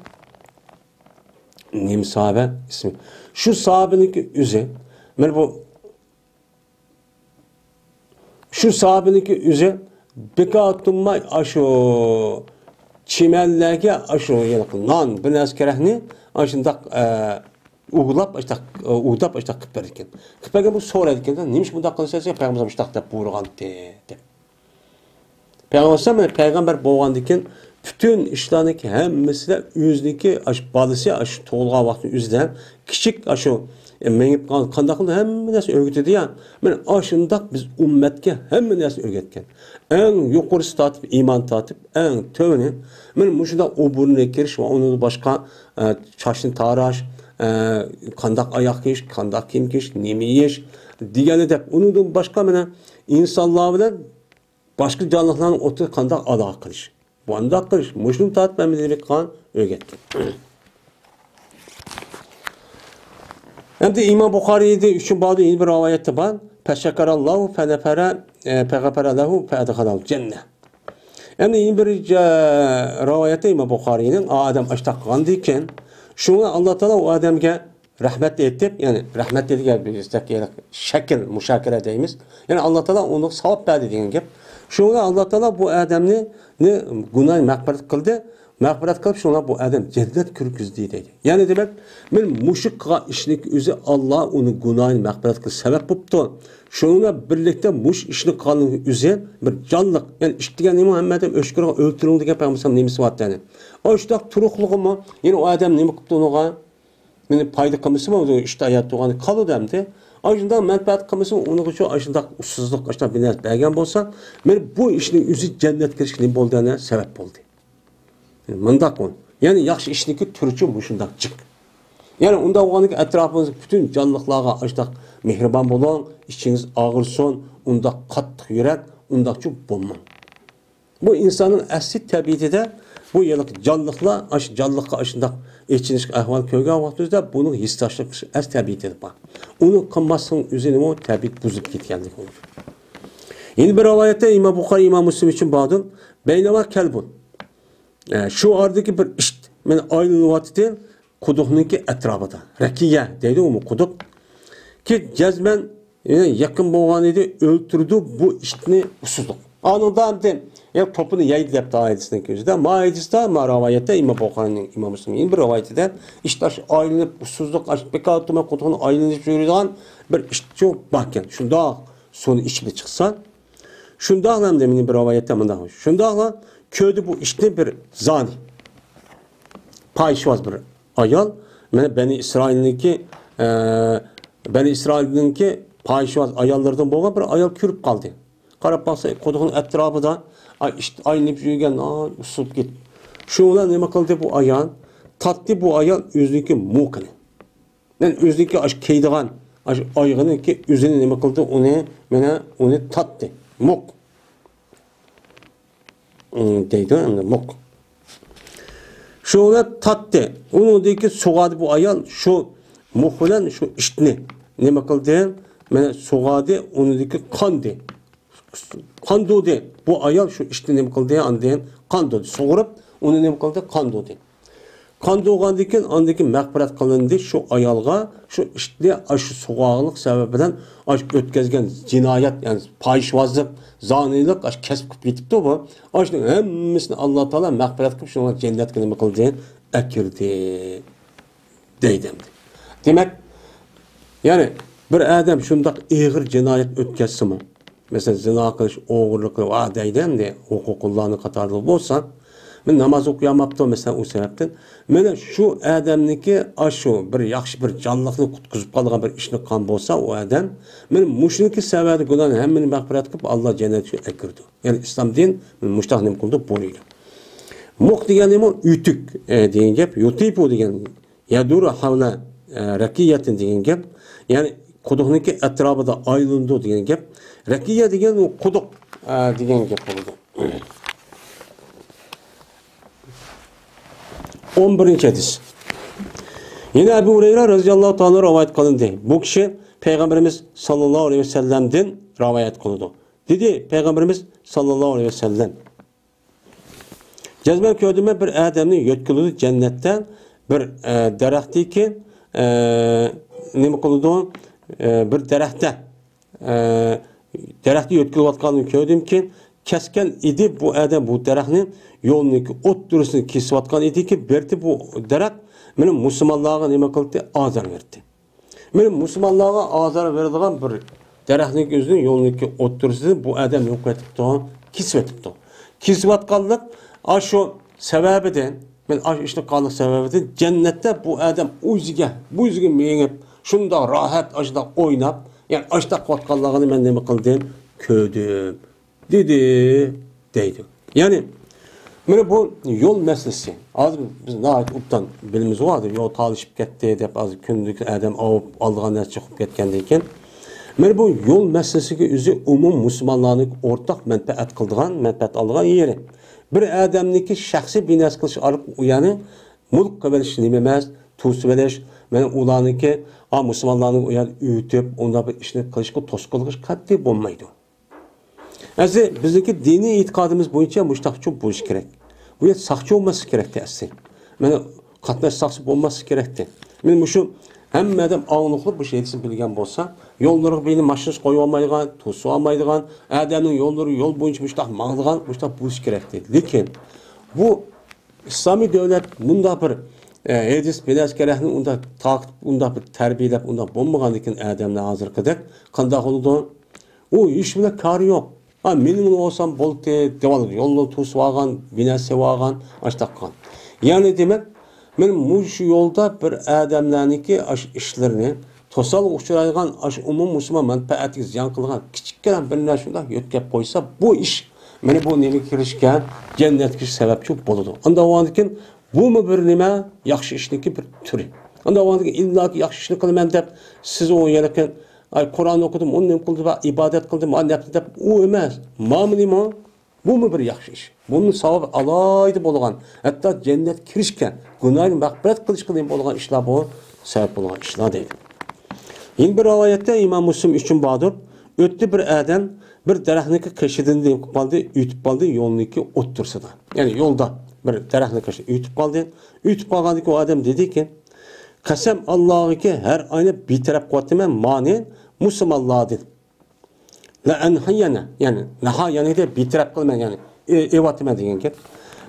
نېمە ساھابە ئىسمى؟ شۇ ساھابىنىڭكى ئۆزى، مانا بۇ شۇ ساھابىنىڭكى ئۆزى بىكار تۇرماي، ئاشۇ چىمەنلەرگە ئاشۇ، يەنى نان، بىر نەرسە كېرەكنى ئاشۇنداق، ئە، ئۇۋىلاپ، ئاشۇنداق، ئە، ئۇۋىداپ، ئاشۇنداق قىلىپ بېرىدىكەن. قىلىپ بەرگەن بۇ سورايدىكەن، نېمىش بۇنداق قىلىسىز دېسە، پەيغەمبەر مۇشۇنداق دەپ بۇيرۇغانتى، دەپ. پەيغەمبەر، پەيغەمبەر بولغاندىن كېيىن پۈتۈن ئىشلارنىڭكى ھەممىسىدە ئۆزىنىڭكى ئاشۇ بالىسى ئاشۇ تۇغۇلغان ۋاقتى ئۆزىدە كىچىك ئاشۇ، ئە، مېڭىپ قالغان قانداق قىلىدۇ، ھەممە نەرسىنى ئۆگىتىدۇ يا. مانا ئاشۇنداق بىز ئۈممەتكە ھەممە نەرسىنى ئۆگەتكەن. ئەڭ يۇقىرىسى تارتىپ ئىمان تارتىپ، ئەڭ تۆۋىنى مانا مۇشۇنداق ئوبورنىگە كىرىش ۋە ئۇنىڭدىن باشقا، ئە، چاچنى تاراش، ئە، قانداق ئاياغ كىيىش، قانداق كىيىم كىيىش، نېمە يېيىش دېگەننى دەپ، ئۇنىڭدىن باشقا مانا ئىنسانلار بىلەن باشقا جانلىقلارنىڭ ئوتتۇرىدا قانداق ئالاقە قىلىش، قانداق قىلىش، مۇشۇنى تارتىپ ھەممىنى ئۆگەتكەن. ئەمدى ئىمام بۇخارىيدە ئۈچۈن باردا يەنە بىر رىۋايەتتە بار. فەشەكەرەللاھۇ فەنەفەرە، ئە، فەغەفەرە لەھۇ فەئەدخەلەھۇل جەننە. ئەمدى يەنە بىر، ئە، رىۋايەتتە ئىمام بۇخارىينىڭ، ئا، ئادەم ئاشتاق قىلغاندىكىن، شۇڭا ئاللا تائالا ئۇ ئادەمگە رەھمەت ئېيتىپ، يەنى رەھمەت دېگەن بىز شەكىل مۇشاكىرە دەيمىز. يەنى ئاللا تائالا ئۇنىڭغا ساۋاب بەردى دېگەن گەپ. شۇڭا ئاللا تائالا بۇ ئادەمنى، نى، گۇناھىنى مەغپىرەت قىلدى. مەغپىرەت قىلىپ، شۇڭا بۇ ئادەم جەننەت كىرگۈزدى دەيدۇ. يەنى دېمەك، مەن مۇشۇ قىلغان ئىشنىڭ ئۆزى ئاللا ئۇنىڭ گۇناھىنى مەغپىرەت قىلىش سەۋەب بوپتۇ. شۇنىڭ بىلەن بىرلىكتە مۇشۇ ئىشنى قىلغاننىڭ ئۆزى بىر جانلىق، يەنى ئىت دېگەن نېمە، ھەممە ئادەم ئۆچ كۆرگەن، ئۆلتۈرۈڭ دېگەن پەيغەمبەر نېمىسى بار يەنى. ئاشۇنداق تۇرۇقلۇقىمۇ، يەنى ئۇ ئادەم نېمە قىپتۇ ئۇنىڭغا؟ مېنى پايدا قىلمىسىمۇ، ئۇ ئىشتا ھايات تۇرغان قالىدۇ ئەمدى. ئاشۇنداق مەنپەئەت قىلمىسىمۇ، ئۇنىڭغىچۇ ئاشۇنداق ئۇسسۇزلۇق، ئاشۇنداق بىر نەرسە بەرگەن بولسا، مانا بۇ ئىشنىڭ ئۆزى جەننەتكە كىرىشكە نېمە بولدى، ئەنە سەۋەب بولدى. مۇنداق بۇ. يەنى ياخشى ئىشنىڭكى تۈرىچۇ مۇشۇنداق جىق. يەنى ئۇنداق بولغاندىكىن ئەتراپىمىزدىكى پۈتۈن جانلىقلارغا ئاشۇنداق مېھرىبان بولۇڭ، ئىچىڭىز ئاغرىسۇن، ئۇنداق قاتتىق يۈرەك، ئۇنداقچۇ بولماڭ. بۇ ئىنساننىڭ ئەسلى تەبىئىتىدە بۇ يەنە جانلىقلار، ئاشۇ جانلىققا ئاشۇنداق ئېچىنىشلىق ئەھۋال كۆرگەن ۋاقتىمىزدا بۇنىڭ ھېسداشلىق قىلىش ئەسلى تەبىئىتىدە بار. ئۇنى قىلماسلىقنىڭ ئۆزى نېمە؟ تەبىئەت بۇزۇلۇپ كەتكەنلىك بولىدۇ. يەنە بىر رىۋايەتتە ئىمام بۇخارىي، ئىمام مۇسلىم ئۈچۈن باردۇر. بەينەما كەلبۇن. ئە، شۇ ئارىدىكى بىر ئىت مانا ئايلىنىۋاتىدۇ. قۇدۇقنىڭكى ئەتراپىدا. رەكىيە دەيدۇ ئۇمۇ قۇدۇق. كى جەزمەن، يەنى يېقىن بولغان ئىدى، ئۆلتۈردى بۇ ئىتنى ئۇسسۇزلۇق. ئانىڭدا ئەمدى، يا توپىنى يەيدى دەپتۇ ھەدىسنىڭ كۆزىدە. ما ھەدىستە، ما رىۋايەتتە ئىمام بۇخارىنىڭ، ئىمام مۇسلىم يەنە بىر رىۋايىتىدە، ئىت ئاش ئايلىنىپ، ئۇسسۇزلۇق، ئاش بىكار تۇرماي قۇدۇقنى ئايلىنىپ يۈرىدىغان بىر ئىتچۇ باركەن. شۇنداق سۇنى ئىچىپ چىقسا، شۇنداقلا ئەمدى مېنىڭ بىر رىۋايەتتە مۇنداق. شۇنداقلا كۆردى بۇ ئىتنى بىر زانى. پاھىشۋاز بىر ئايال، مانا بەنى ئىسرائىلنىڭكى، ئە، بەنى ئىسرائىلنىڭكى پاھىشىۋاز ئاياللىرىدىن بولغان بىر ئايال كۆرۈپ قالدى. قاراپ باقسا، قۇدۇقنىڭ ئەتراپىدا، ئاي، ئىت ئايلىنىپ يۈرگەن، ئاي، ئۇسسۇپ كېتىپ. شۇ بىلەن نېمە قىلدى بۇ ئايال؟ تارتتى بۇ ئايال ئۆزىنىڭكى موقىنى. يەنى ئۆزىنىڭكى ئاشۇ كىيىدىغان، ئاشۇ ئايىغىنىڭكى ئۆزىنى نېمە قىلدى؟ ئۇنى، مانا، ئۇنى تارتتى. موق. ئىم، دەيدۇ ئەمدى موق. شۇ بىلەن تارتتى. ئۇنىڭدىكى سۇغاردى بۇ ئايال شۇ موق بىلەن شۇ ئىتنى نېمە قىلدى؟ مانا سۇغاردى، ئۇنىڭدىكى قاندى. قاندۇردى. بۇ ئايال شۇ ئىتنى نېمە قىلدى؟ ئاندىن قاندۇردى. سۇغۇرۇپ، ئۇنى نېمە قىلدى؟ قاندۇردى. قاندۇرغاندىن كېيىن ئاندىن كېيىن مەغپىرەت قىلىندى شۇ ئايالغا، شۇ ئىتنى ئاشۇ سۇغارغانلىق سەۋەبى بىلەن ئاشۇ ئۆتكەزگەن جىنايەت، يەنى پاھىشۋازلىق، زانىيلىق، ئاشۇ كەسىپ قىلىپ كېتىپتۇ بۇ. ئاشۇنىڭ ھەممىسىنى ئاللا تائالا مەغپىرەت قىلىپ شۇنىڭغا جەننەتكە نېمە قىلدى؟ ئەكىردى. دەيدۇ ئەمدى. دېمەك، يەنى بىر ئادەم شۇنداق ئېغىر جىنايەت ئۆتكەزسىمۇ، مەسىلەن، زىنا قىلىش، ئوغرىلىق قىلىش، ۋە دەيدۇ ئەمدى، ھوقۇقۇللانىڭ قاتارىدا بولسا، مەن ناماز ئوقۇيالماپتۇ، مەسىلەن، ئۇ سەۋەبتىن. مانا شۇ ئادەمنىڭكى ئاشۇ بىر ياخشى بىر جانلىقنى قۇتقۇزۇپ قالغان بىر ئىشنى قىلغان بولسا، ئۇ ئادەم، مانا مۇشۇنىڭكى سەۋەبى گۇناھنى ھەممىنى مەغپىرەت قىلىپ، ئاللا جەننەتكە ئەكىرىدۇ. يەنى ئىسلام دىن مۇشتاق نېمە قىلىدۇ؟ بۇيرۇيدۇ. مۇق دېگەن نېمە؟ ئۆتۈك، ئە، دېگەن گەپ. يۇتىپۇ دېگەن يەدۇرۇ ھەۋلە، ئە، رەكىيەتىن دېگەن گەپ. يەنى قۇدۇقنىڭكى ئەتراپىدا ئايلىنىدۇ دېگەن گەپ. رەكىيە دېگەن ئۇ قۇدۇق، ئە، دېگەن گەپ بولىدۇ. ئون بىرىنچى ھەدىس. يەنە ئەبۇ ھۇرەيرە رەزىياللاھۇ تائالا رىۋايەت قىلىندى. بۇ كىشى پەيغەمبىرىمىز ساللاللاھۇ ئەلەيھى ۋەسەللەمدىن رىۋايەت قىلىدۇ. دېدى پەيغەمبىرىمىز ساللاللاھۇ ئەلەيھى ۋەسەللەم. جەزمەن كۆردۈم مەن بىر ئادەمنى يۆتكىلىدۇ جەننەتتە بىر، ئە، دەرەختىكى، ئە، نېمە قىلىدۇ؟ ئە، بىر دەرەختە، ئە، دەرەختە يۆتكىلىۋاتقاننى كۆردۈمكى، كەسكەن ئىدى بۇ ئادەم بۇ دەرەخنى، يولنىڭكى ئوتتۇرىسىنى كېسىۋاتقان ئىدىكى، بەردى بۇ دەرەخ مېنىڭ مۇسۇلمانلارغا نېمە قىلدى؟ ئازار بەردى. مانا مۇسۇلمانلارغا ئازار بېرىدىغان بىر دەرەخنىڭ ئۆزىنى يولنىڭكى ئوتتۇرىسىدىن بۇ ئادەم يوق ئېتىپتۇ، كېسىۋېتىپتۇ. كېسىۋاتقانلىق ئاشۇ سەۋەبىدىن، مانا ئاشۇ ئىشنى قىلغانلىق سەۋەبىدىن جەننەتتە بۇ ئادەم ئۆزىگە، بۇ ئۆزىگە مېڭىپ، شۇنداق راھەت، ئاشۇنداق ئويناپ، يەنى ئاشۇنداق قىلىۋاتقانلىقىنى مەن نېمە قىلدىم؟ كۆردۈم. دېدى، دەيدۇ. يەنى، مانا بۇ يول مەسىلىسى. ھازىر بىز ناھايىتى ئوبدان بىلىمىز بار، ھازىر يول تالىشىپ كەتتى دەپ، ھازىر كۈندىلىك ئادەم ئاۋۇپ ئالىدىغان نەرسە چىقىپ كەتكەندىن كېيىن. مانا بۇ يول مەسىلىسىگە ئۆزى ئومۇم مۇسۇلمانلارنىڭ ئورتاق مەنپەئەت قىلىدىغان، مەنپەئەت ئالىدىغان يېرى. بىر ئادەمنىڭكى شەخسىي بىناسى قىلىش ئارقىلىق، يەنى مۈلك قىلىۋېلىش نېمە ئەمەس، توسۇۋېلىش، مانا ئۇلارنىڭكى، ئا، مۇسۇلمانلارنىڭ ئۇ يەردە ئۆتۈپ، ئۇنداق بىر ئىشنى قىلىشقا توسقۇنلۇق قىلىش قەتئىي بولمايدۇ. ئەسلى بىزنىڭكى دىنىي ئېتىقادىمىز بويىچە مۇشۇنداقچۇ بولۇشى كېرەك. بۇ يەردە ساقچى بولماسلىقى كېرەكتى ئەسلى. مانا قاتناش ساقچىسى بولماسلىقى كېرەكتى. مانا مۇشۇ ھەممە ئادەم ئاڭلىقلىق مۇشۇ ھەدىسنى بىلگەن بولسا، يوللىرىغا بىرىنى ماشىنىسى قويۇۋالمايدىغان، توسۇۋالمايدىغان، ئادەمنىڭ يوللىرى يول بويىچە مۇشۇنداق ماڭىدىغان، مۇشۇنداق بولۇشى كېرەكتى. لېكىن بۇ ئىسلامىي دۆلەت مۇنداق بىر، ئە، ھەدىس بىلەن ئەسكەرەكنى ئۇنداق تارقىتىپ، ئۇنداق بىر تەربىيەلەپ، ئۇنداق بولمىغاندىكىن ئادەملەر ھازىرقىدەك قانداق بولىدۇ؟ ئۇ ھېچ بىلەن كارى يوق. ھا، مېنىڭ بولسام بولدى، دېۋال يولنى توسۇۋالغان، بىنا سېلىۋالغان، ئاشتاق قىلغان. يەنى دېمەك، مەن مۇشۇ يولدا بىر ئادەملەرنىڭكى ئاشۇ ئىشلىرىنى توسالغۇ ئۇچرايدىغان، ئاشۇ ئومۇم مۇسۇلمان مەنپەئەتىگە زىيان قىلىدىغان كىچىككىنە بىر نەرسە شۇنداق يۆتكەپ قويسا، بۇ ئىش مانا بۇ نېمىگە كىرىشكە، جەننەتكە كىرىش سەۋەبچى بولىدۇ. ئانداق بولغاندىكىن بۇمۇ بىر نېمە؟ ياخشى ئىشنىڭكى بىر تۈرى. ئانداق بولغاندىكىن ئىللاكى ياخشى ئىشنى قىلىمەن دەپ، سىز ئۇ ھېلىقى، ئاي، قۇرئان ئوقۇدۇم، ئۇنى نېمە قىلدىم، ئىبادەت قىلدىم، ئا، نەپلى دەپ، ئۇ ئەمەس. مانا نېمە؟ بۇمۇ بىر ياخشى ئىش. بۇنىڭ ساۋابى ئالاھىدە بولغان، ھەتتا جەننەتكە كىرىشكە، گۇناھنى مەغپىرەت قىلىشقا دېگەن بولغان ئىشلار بۇ، سەۋەب بولغان ئىشلار دەيدۇ. يەنە بىر رىۋايەتتە ئىمام مۇسلىم ئۈچۈن باردۇر. ئۆتتى بىر ئادەم بىر دەرەخنىڭكى قېشىدىن نېمە قىلىپ قالدى؟ ئۆتۈپ قالدى، يولنىڭكى ئوتتۇرىسىدا. يەنى يولدا بىر دەرەخنىڭ قېشىدا ئۆتۈپ قالدى. ئۆتۈپ قالغاندىن كېيىن ئۇ ئادەم دېدىكى، قەسەم ئاللاغىكى ھەر ئاينى بىتەرەپ قىلىۋاتىمەن مانى مۇسۇلمانلاردىن. لە ئەنھىيەنە، يەنى ناھايەنى دەپ بىتەرەپ قىلىمەن، يەنى ئېۋاتىمەن دېگەن گەپ.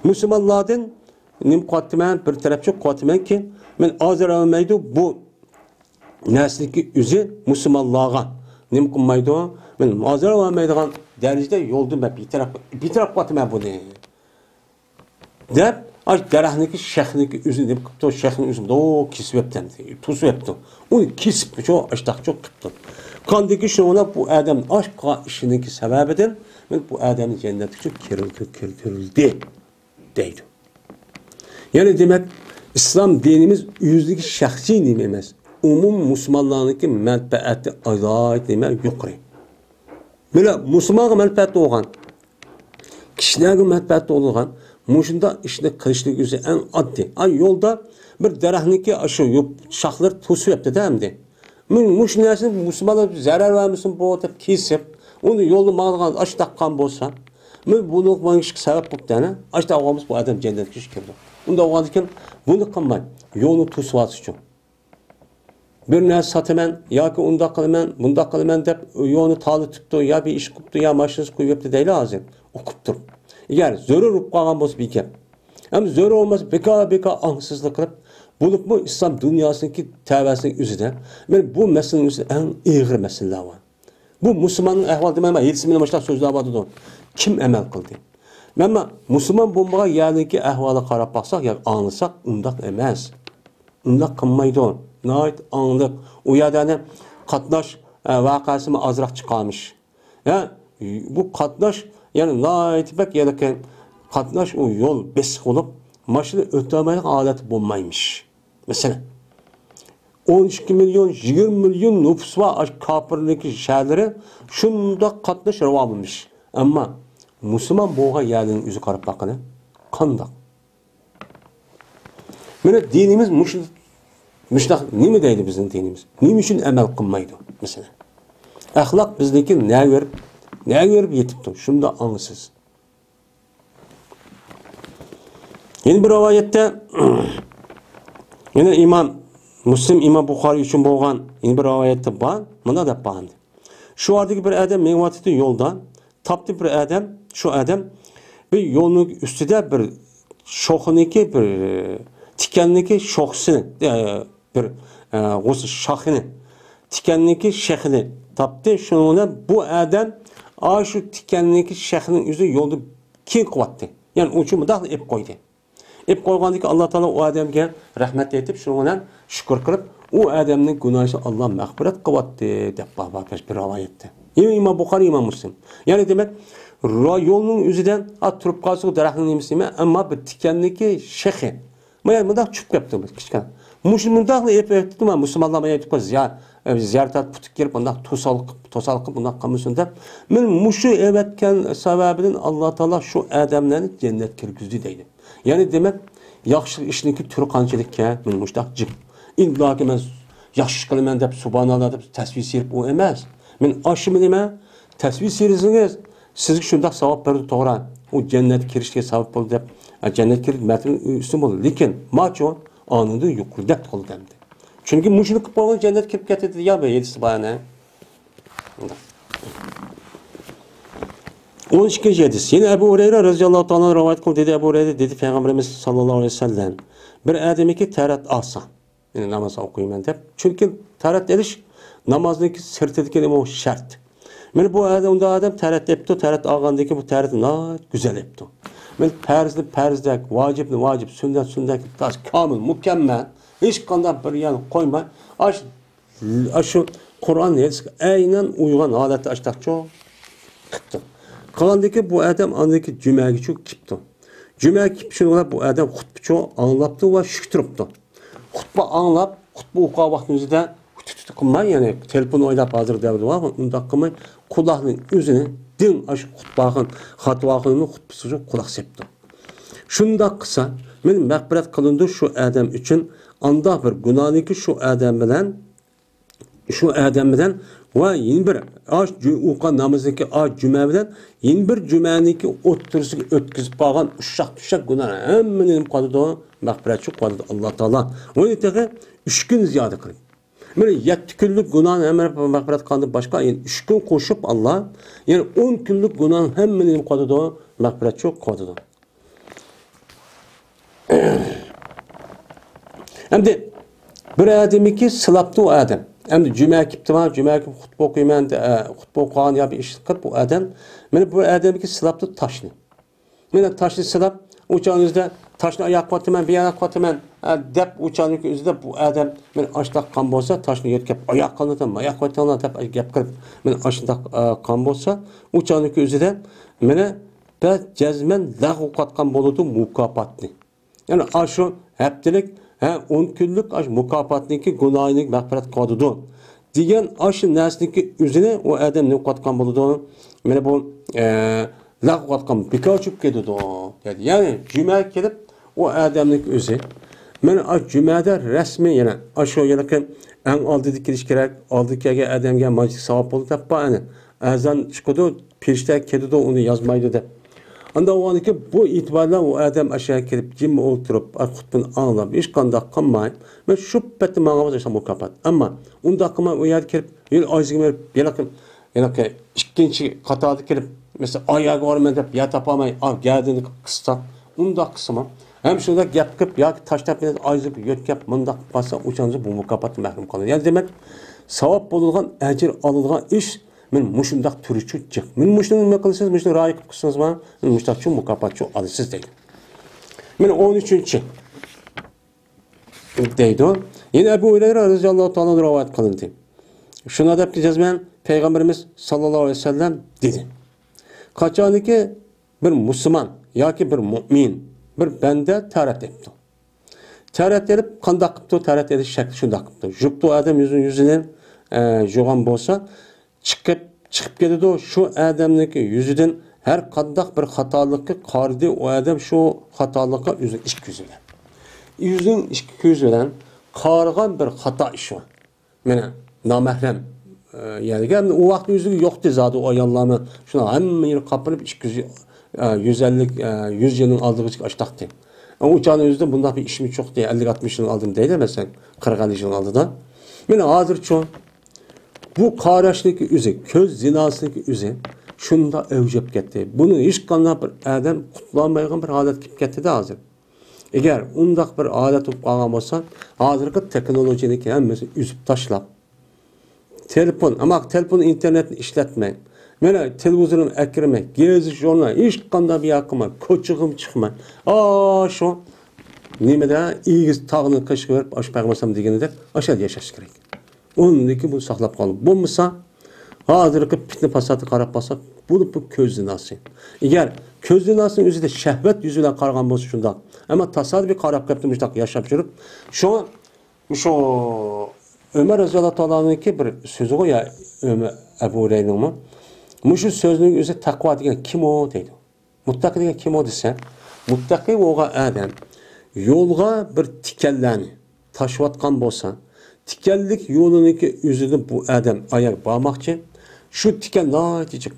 مۇسۇلمانلاردىن نېمە قىلىۋاتىمەن، بىر تەرەپچى قىلىۋاتىمەنكى، مەن ئازار ئەۋەتمەيدۇ بۇ نەرسىنىڭكى ئۆزى مۇسۇلمانلارغا نېمە قىلمايدۇ، مەن ئازار ئەۋەتمەيدىغان دەرىجىدە يولدىن مەن بىتەرەپ، بىتەرەپ قىلىۋاتىمەن بۇنى. دەپ، ئاش دەرەخنىكى شېخىنىكى ئۆزىنى نېمە قىپتۇ، شېخىنى ئۆزىنى دو كېسىپ ئەپتەمدى، توسۇپ ئەپتۇ. ئۇنى كېسىپ شۇ ئاشتاقچۇ قىپتۇ. كاندىكى شۇنىڭ بۇ ئادەم ئاش قىلغان ئىشىنىڭكى سەۋەبىدىن مەن بۇ ئادەمنى جەننەتكە كىرگۈزدى دەيدۇ. يەنى دېمەك، ئىسلام دىنىمىز ئۆزىدىكى شەخسىي نېمە ئەمەس، ئومۇم مۇسۇلمانلارنىڭكى مەنپەئەتى ئالاھىدە نېمە يۇقىرى. مانا مۇسۇلمانغا مەنپەئەت بولغان، كىشىلەرگە مەنپەئەت بولغان مۇشۇنداق ئىشنى قىلىشنىڭ ئۆزى ئەڭ ئاددىي. ئاي يولدا بىر دەرەخنىكى ئاشۇ يوپ-، شاخلىرى توسۇپ يەپتۇ-دە ئەمدى. مۇ-، مۇشۇ نەرسىنى مۇسۇلمانلار زەرەر بەرمىسۇن بۇ دەپ كېسىپ، ئۇنى يولدا ماڭىدىغان ئاش تاققان بولسا، مۇ-، بۇنى ماڭىشقا سەۋەب بوپتۇ، ئەنە. ئاش تاققان بولسا بۇ ئادەم جەننەتكە كىرىدۇ. ئۇنداق بولغاندىكىن بۇنى قىلماي، يولنى توسۇۋاتسىچۇ. بىر نەرسە ساتىمەن ياكى ئۇنداق قىلىمەن، بۇنداق قىلىمەن دەپ يولنى تالىتىپتۇ، يا بىر ئىش قىپتۇ، يا ماشىنىسى قويۇپ يەپتۇ دەيلى ھازىر. ئۇ قىپ تۇرۇپ. ئەگەر زۆرۈر بولۇپ قالغان بولسا بىر گەپ. ئەمما زۆرۈر بولمىسا بىكار، بىكار ئاڭسىزلىق قىلىپ، بولۇپمۇ ئىسلام دۇنياسىنىڭكى تەۋەسىنىڭ ئۆزىدە، مانا بۇ مەسىلىنىڭ ئۆزىدە ئەڭ ئېغىر مەسىلىلەر بار. بۇ مۇسۇلماننىڭ ئەھۋالى دېمەيمەن، ھېلىسى مېنى مۇشۇنداق سۆزلەۋاتىدۇ. كىم ئەمەل قىلدى؟ مەنمۇ مۇسۇلمان بولمىغان يەرنىڭكى ئەھۋالىغا قاراپ باقساق ياكى ئاڭلىساق، ئۇنداق ئەمەس. ئۇنداق قىلمايدۇ. ناھايىتى ئاڭلىق. ئۇ يەردە ئەنە قاتناش، ئە، ۋەقەسىمۇ ئازراق چىقارمىش. ھە؟ بۇ قاتناش، يەنى ناھايىتى بەك يەنىكەن. قاتناش ئۇ يول بېسىق بولۇپ، ماشىنا ئۆتەلمەيدىغان ھالەتتە بولمايمىش. مەسىلەن، ئون ئىككى مىليون، يىگىرمە مىليون نوپۇس بار ئاشۇ كاپىرنىڭكى شەھەرلىرى شۇنداق قاتناش راۋان بولمىش. ئەمما مۇسۇلمان بولغان يەرنىڭ ئۆزى قاراپ باققىنە، قانداق؟ مانا دىنىمىز مۇشۇ، مۇشۇنداق نېمە دەيدۇ بىزنىڭ دىنىمىز؟ نېمە ئۈچۈن ئەمەل قىلمايدۇ؟ مەسىلەن، ئەخلاق بىزنىڭكى نەگە بېرىپ، نەگە بېرىپ يېتىپتۇ؟ شۇنداق ئاڭسىز. يەنە بىر رىۋايەتتە، يەنە ئىمام مۇسلىم، ئىمام بۇخارىي ئۈچۈن بولغان يەنە بىر رىۋايەتتە بار، مۇنداق دەپ بار. شۇ ئاردىكى بىر ئادەم مېڭىۋاتىدۇ يولدا. تاپتى بىر ئادەم، شۇ ئادەم بىر يولنىڭ ئۈستىدە بىر شوخىنىڭكى، بىر، ئە، تىكەننىڭكى شوخىسى، ئە، بىر، ئە، غۇس-، شاخىنى، تىكەننىڭكى شېخىنى تاپتى. شۇنىڭ بىلەن بۇ ئادەم ئاشۇ تىكەننىڭكى شېخىنىڭ ئۆزى يولدا كېڭ قىلىۋەتتى. يەنى ئۇنى مۇنداقلا ئېلىپ قويدى. ئېلىپ قويغاندىكىن ئاللا تائالا ئۇ ئادەمگە رەھمەت ئېيتىپ، شۇنىڭ بىلەن شۈكۈر قىلىپ، ئۇ ئادەمنىڭ گۇناھىنى ئاللا مەغپىرەت قىلىۋەتتى، دەپ بار، بار بىر رىۋايەتتە. يەنە ئىمام بۇخارىي، ئىمام مۇسلىم. يەنى دېمەك، را-، يولنىڭ ئۆزىدە، ئا، تۇرۇپ قالسا، ئۇ دەرەخنىڭ نېمىسى نېمە؟ ئەمما بىر تىكەننىڭكى شېخى. مانا مۇنداق چۈشۈپ كەپتۇ، كىچىككىنە. مۇشۇ مۇنداقلا ئېلىپ ئېيتتىما، مۇسۇلمانلار مانا ئېيتىپ قويسا، يا، ئە، زىيارەت پۇتۇق كېلىپ، مۇنداق توسالقىپ، توسالقىپ، مۇنداق قىلمىسۇن دەپ. مانا مۇشۇ ئەۋەتكەن سەۋەبىدىن ئاللا تائالا شۇ ئادەملەرنى جەننەتكە كىرگۈزدى دەيدۇ. يەنى دېمەك، ياخشىلىق ئىشنىڭكى تۈرى قانچىلىككەن؟ مانا مۇشۇنداق جىق. ئىللاكى مەن ياخشى ئىش قىلىمەن دەپ سۇبھاناللا دەپ تەسۋى سىيرىپ ئۇ ئەمەس. مانا ئاشۇ نېمە؟ تەسۋى سىيرىسىڭىز، سىزگە شۇنداق ساۋاب بەردى، توغرا. ئۇ جەننەتكە كىرىشكە ساۋاب بولدى دەپ، ئە، جەننەتكە كىرىپ مەرتىۋە ئۈستۈن بولدى. لېكىن ماچۇ ئانىڭدىن يۇقىرى دەپ قالدى ئەمدى. چۈنكى مۇشۇنى قىلىپ قالغان جەننەتكە كىرىپ كەتتى دېگەن بىر ھەدىس بار ئەنە. ئون ئىككىنچى ھەدىس. يەنە ئەبۇ ھۇرەيرە رەزىياللاھۇ تائالا رىۋايەت قىلدى. دېدى ئەبۇ ھۇرەيرە، دېدى پەيغەمبىرىمىز ساللاللاھۇ ئەلەيھى ۋەسەللەم، بىر ئادەمكى تەرەت ئالسا، يەنى ناماز ئوقۇيمەن دەپ. چۈنكى تەرەت ئېلىش نامازنىڭكى سىرتىدىكى نېمە، ئۇ شەرت. مانا بۇ ئادەم، ئۇنداق ئادەم تەرەت ئېلىپتۇ، تەرەت ئالغاندىن كېيىن بۇ تەرەتنى ناھايىتى گۈزەل ئېلىپتۇ. مانا پەرزنى پەرزدەك، ۋاجىپنى ۋاجىپ، سۈننەت سۈننەتتەك، تاز كامىل، مۇكەممەل، ھېچقانداق بىر يەرنى قويماي، ئاش، ئاشۇ قۇرئان ھەدىسكە ئەينەن ئۇيغان ھالەتتە ئاشتاقچۇ قىپتۇ. قىلغاندىن كېيىن بۇ ئادەم ئاندىن كېيىن جۈمەگىچۇ كېپتۇ. جۈمەگە كېلىپ شۇنىڭ بىلەن بۇ ئادەم خۇتبىچۇ ئاڭلاپتۇ ۋە شۈك تۇرۇپتۇ. خۇتبە ئاڭلاپ، خۇتبە ئوقۇغان ۋاقتىمىزدا ھۈتۈتۈتۈ قىلماي، يەنى تېلېفون ئويناپ ھازىر دەۋرى بار، ئۇنداق قىلماي، قۇلاقنىڭ ئۆزىنى دىڭ ئاشۇ خۇتباخۇن، خاتىۋاخۇننىڭ خۇتبىسىغا قۇلاق سېپتۇ. شۇنداق قىلسا، مېنى مەغپىرەت قىلىندى شۇ ئادەم ئۈچۈن، ئانداق بىر گۇناھنىكى شۇ ئادەم بىلەن، شۇ ئادەم بىلەن ۋە يەنە بىر ئاش جۈ-، ئوقۇغان نامىزىنىڭكى ئاش جۈمە بىلەن يەنە بىر جۈمەنىڭكى ئوتتۇرىسىغا ئۆتكۈزۈپ قالغان ئۇششاق-چۈششەك گۇناھ ھەممىنى نېمە قىلىدۇ؟ مەغپىرەتچۇ قىلىدۇ ئاللا تائالا. ئۇنى تېخى ئۈچ كۈن زىيادە قىلىپ. مانا يەتتە كۈنلۈك گۇناھنى ھەممە مەغپىرەت قىلغاندىن باشقا، يەنە ئۈچ كۈن قوشۇپ ئاللا، يەنە ئون كۈنلۈك گۇناھنى ھەممىنى نېمە قىلىدۇ؟ مەغپىرەتچۇ قىلىدۇ. ئەمدى بىر ئادەمكى سىلاپتۇ ئۇ ئادەم. ئەمدى جۈمە كېپتىما، جۈمە كېپ خۇتبە ئوقۇيمەن، ئە، خۇتبە ئوقۇغان يا بىر ئىش قىلىپ بۇ ئادەم. مانا بۇ ئادەمكى سىلاپتۇ تاشنى. مانا تاشنى سىلاپ، ئۇ چاغنىڭ ئۆزىدە تاشنى ئاياققا ئاتىمەن، بۇ ياققا ئاتىمەن، ئە، دەپ، ئۇ چاغنىڭ ئۆزىدە بۇ ئادەم، مەن ئاشۇنداق قىلغان بولسا، تاشنى يۆتكەپ، ئاياققا ئاتىمەن، ماياققا ئاتىمەن دەپ گەپ قىلىپ، مەن ئاشۇنداق، ئە، قىلغان بولسا، ئۇ چاغنىڭ ئۆزىدە مېنى بەس جەزمەن لەغۋ قىلىۋاتقان بولىدۇ مۇكاپاتنى. يەنى ئاشۇ ھەپتىلىك، ھە، ئون كۈنلۈك ئاشۇ مۇكاپاتنىڭكى گۇناھىنى مەغپىرەت قىلىۋاتىدۇ دېگەن ئاشۇ نەرسىنىڭكى ئۆزىنى ئۇ ئادەم نېمە قىلىۋاتقان بولىدۇ؟ مانا بۇ، ئە، لەغۋ قىلىۋاتقان، بىكار چۈشۈپ كېتىدۇ دەيدۇ. يەنى جۈمە كېلىپ ئۇ ئادەمنىڭكى ئۆزى، مانا ئاشۇ جۈمەدە رەسمىي يەنە ئاشۇ ھېلىقى ئەڭ ئالدىدا كېلىش كېرەك، ئالدىدا كەلگەن ئادەمگە مانچىلىك ساۋاب بولىدۇ دەپ بار ئەنە. ئەزان چىقىدۇ، پېرىشتە كېلىدۇ، ئۇنى يازمايدۇ دەپ. ئانداق بولغاندىكىن بۇ ئېتىبار بىلەن ئۇ ئادەم ئاشۇ يەرگە كېلىپ، جىم ئولتۇرۇپ، خۇتبىنى ئاڭلاپ، ھېچقانداق قىلماي، مەن شۇ پەتتە ماڭغان بولسا مۇكاپات. ئەمما ئۇنداق قىلماي، ئۇ يەرگە كېلىپ، يەنە ئاجىزىمنى بېرىپ، ھېلىقى، ھېلىقى ئىككىنچى قاتاردا كېلىپ، مەسىلەن، ئاياغىغا بارىمەن دەپ يەر تاپالماي، ئاۋ، گەدىنى قىسسا، ئۇنداق قىلسىمۇ، ھەم شۇنداق گەپ قىلىپ ياكى تاشلاپ كېتىپ، ئاجىزلاپ يۆتكەپ، مۇنداق قىلىپ قالسا، ئۇ چاغدا بۇ مۇكاپاتتىن مەھرۇم قالىدۇ. يەنى دېمەك، ساۋاب بولىدىغان، ئەجىر ئالىدىغان ئىش مەن مۇشۇنداق تۈرىچۇ جىق. مەن مۇشۇنى نېمە قىلىسىز، مۇشۇنى رىئايە قىلىپ قىلسىڭىز، مەن مۇشۇنداقچۇ مۇكاپاتچۇ ئالىسىز دەيدۇ. مەن ئون ئۈچىنچى دەيدۇ. يەنە ئەبۇ ھۇرەيرە رەزىياللاھۇ تائالا ئانھۇ رىۋايەت قىلىندى. شۇنداق دەپتۇ جەزمەن پەيغەمبىرىمىز ساللاللاھۇ ئەلەيھى ۋەسەللەم دېدى. قاچانكى بىر مۇسۇلمان ياكى بىر مۇئمىن، بىر بەندە تەھارەت ئېلىپتۇ. تەھارەت ئېلىپ، قانداق قىپتۇ؟ تەھارەت ئېلىش شەكلى شۇنداق قىپتۇ. يۇپتۇ ئادەم يۈزىنى، يۈزىنى، ئە، يۇغان بولسا، چىقىپ، چىقىپ كېتىدۇ. شۇ ئادەمنىڭكى يۈزىدىن ھەر قانداق بىر خاتالىققا قارىدى، ئۇ ئادەم شۇ خاتالىققا ئۆزىنىڭ ئىككى كۆزى بىلەن. ئۆزىنىڭ ئىككى كۆزى بىلەن قارىغان بىر خاتا ئىش بار. مانا، نامەھرەم، ئە، يەرگە، ئەمدى ئۇ ۋاقىتتا ئۆزىگە يوقتى زادى ئۇ ئاياللارمۇ. شۇنداق ھەممە يېرى قاپلىنىپ، ئىككى يۈز، ئە، يۈز ئەللىك، ئە، يۈز يىلنىڭ ئالدىغىچە ئاشتاقتى. ئە، ئۇ چاغنىڭ ئۆزىدە بۇنداق بىر ئىشمۇ چوقتى، ئەللىك ئاتمىش يىلنىڭ ئالدىدا دەيلى، مەسىلەن، قىرىق ئەللىك يىلنىڭ ئالدىدا. مانا ھازىرچۇ، بۇ قاراشنىڭكى ئۆزى، كۆز زىناسىنىڭكى ئۆزى شۇنداق ئەۋج ئېلىپ كەتتى. بۇنى ھېچقانداق بىر ئادەم قۇتۇلالمايدىغان بىر ھالەتكە كېلىپ كەتتى-دە ھازىر. ئەگەر ئۇنداق بىر ھالەت بولۇپ قالغان بولسا، ھازىرقى تېخنولوگىيەنىڭكى ھەممىسىنى ئۈزۈپ تاشلاپ، تېلېفون، ئەمما تېلېفون، ئىنتېرنېتنى ئىشلەتمەي، مانا تېلېۋىزورنى ئەكىرمەي، گېزىت، ژۇرنال، ھېچقانداق بىر يەرگە قىلماي، كوچىغىمۇ چىقماي، ئاشۇ نېمىدە، ئېگىز تاغنىڭ قېشىغا بېرىپ، ئاشۇ پەيغەمبەر ئەلەيھىسسالام دېگىنىدەك ئاشۇ يەردە ياشاش كېرەك. ئۇنىڭدىن كېيىن بۇنى ساقلاپ قالىدۇ. بولمىسا، ھازىرقى پىتنە پاساتقا قاراپ قالساق، بۇ، بۇ كۆز زىناسى. ئەگەر كۆز زىناسىنىڭ ئۆزىدە شەھۋەت يۈزى بىلەن قارىغان بولسا شۇنداق. ئەمما تاسادىپىي قاراپ قېلىپتۇ مۇشۇنداق ياشاپ يۈرۈپ. شۇڭا مۇشۇ ئۆمەر رەزىياللاھۇ تائالانىڭكى بىر سۆزى غۇ يا، ئۆمەر، ئەبۇ ھۇرەيرىنىڭمۇ؟ مۇشۇ سۆزنىڭ ئۆزى تەقۋا دېگەن كىم ئۇ دەيدۇ. مۇتتەقى دېگەن كىم ئۇ دېسە، مۇتتەقى بولغان ئادەم يولغا بىر تىكەنلەرنى تاشىۋاتقان بولسا، تىكەنلىك يولىنىڭكى ئۆزىدە بۇ ئادەم ئاياغ بارماقچى، شۇ تىكەن ناھايىتى جىق.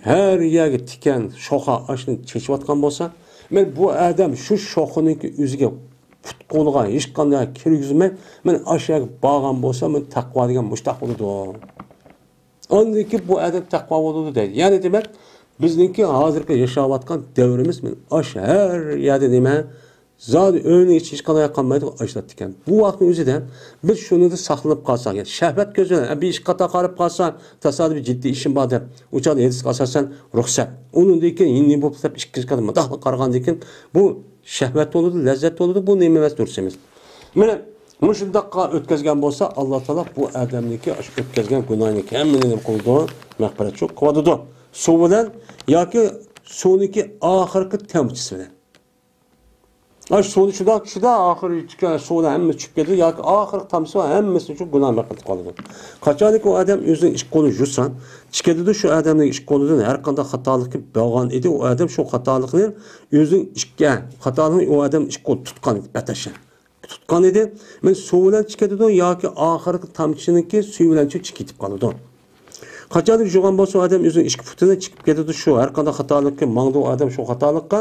ھەر يەرگە تىكەن، شوخا، ئاشۇنى چېچىۋاتقان بولسا، مەن بۇ ئادەم شۇ شوخىنىڭكى ئۆزىگە پۇت قولىغا ھېچقانداق كىرگۈزمەي، مەن ئاشۇ يەرگە بارغان بولسام، مەن تەقۋا دېگەن مۇشتاق بولىدۇ. ئاندىن كېيىن بۇ ئادەم تەقۋا بولىدۇ دەيدۇ. يەنى دېمەك، بىزنىڭكى ھازىرقى ياشاۋاتقان دەۋرىمىز مانا ئاشۇ ھەر يەردە نېمە، زادى ئۆينىڭ ئىچى ھېچقانداق قالمايدىغان ئاشۇنداق ئىكەن. بۇ ۋاقىتنىڭ ئۆزىدە بىز شۇنىڭدا ساقلىنىپ قالساق، يەنى شەھۋەت كۆزى بىلەن، بىر ئىشقا قاتا قاراپ قالسا، تاسادىپىي جىددىي ئىشىم بار دەپ، ئۇ چاغدا ھەدىسكە ئاساسەن رۇخسەت. ئۇنىڭدىن كېيىن يېڭى بولۇپ دەپ ئىككىنچى قېتىم مۇنداقلا قارىغاندىن كېيىن، بۇ شەھۋەت بولىدۇ، لەززەت بولىدۇ، بۇ نېمە ئەمەس، دۇرۇس ئەمەس. مانا مۇشۇنداققا ئۆتكەزگەن بولسا، ئاللا تائالا بۇ ئادەمنىڭكى ئاشۇ ئۆتكەزگەن گۇناھىنىڭكى ھەممىنى نېمە قىلىدۇ؟ مەغپىرەت قىلىۋاتىدۇ. سۇ بىلەن ياكى سۇنىڭكى ئاخىرقى تامچىسى بىلەن. ئاشۇ سۇنى شۇنداق چۈشىدۇ، ئاخىرى چۈشكەن سۇنى ھەممىسى چۈشۈپ كېتىدۇ ياكى ئاخىرقى تامچىسى بار، ھەممىسى شۇ گۇناھ مەغپىرەت قىلىدۇ. قاچانكى ئۇ ئادەم ئۆزىنىڭ ئىككى قولىنى يۇسا، چىقىدۇ شۇ ئادەمنىڭ ئىككى قولىدىن ھەر قانداق خاتالىقى بولغان ئىدى، ئۇ ئادەم شۇ خاتالىقنى ئۆزىنىڭ ئىككى، خاتالىقنى ئۇ ئادەم ئىككى قولى تۇتقان ئىدى، بەتەشەن. تۇتقان ئىدى. مەن سۇ بىلەن چىقىدۇ ياكى ئاخىرقى تامچىنىڭكى سۈيى بىلەن چىقىپ كېتىپ قالىدۇ. قاچانكى يۇغان بولسا ئۇ ئادەم ئۆزىنىڭ ئىككى پۇتىنى چىقىپ كېتىدۇ. شۇ ھەر قانداق خاتالىققا ماڭدى ئۇ ئادەم شۇ خاتالىققا،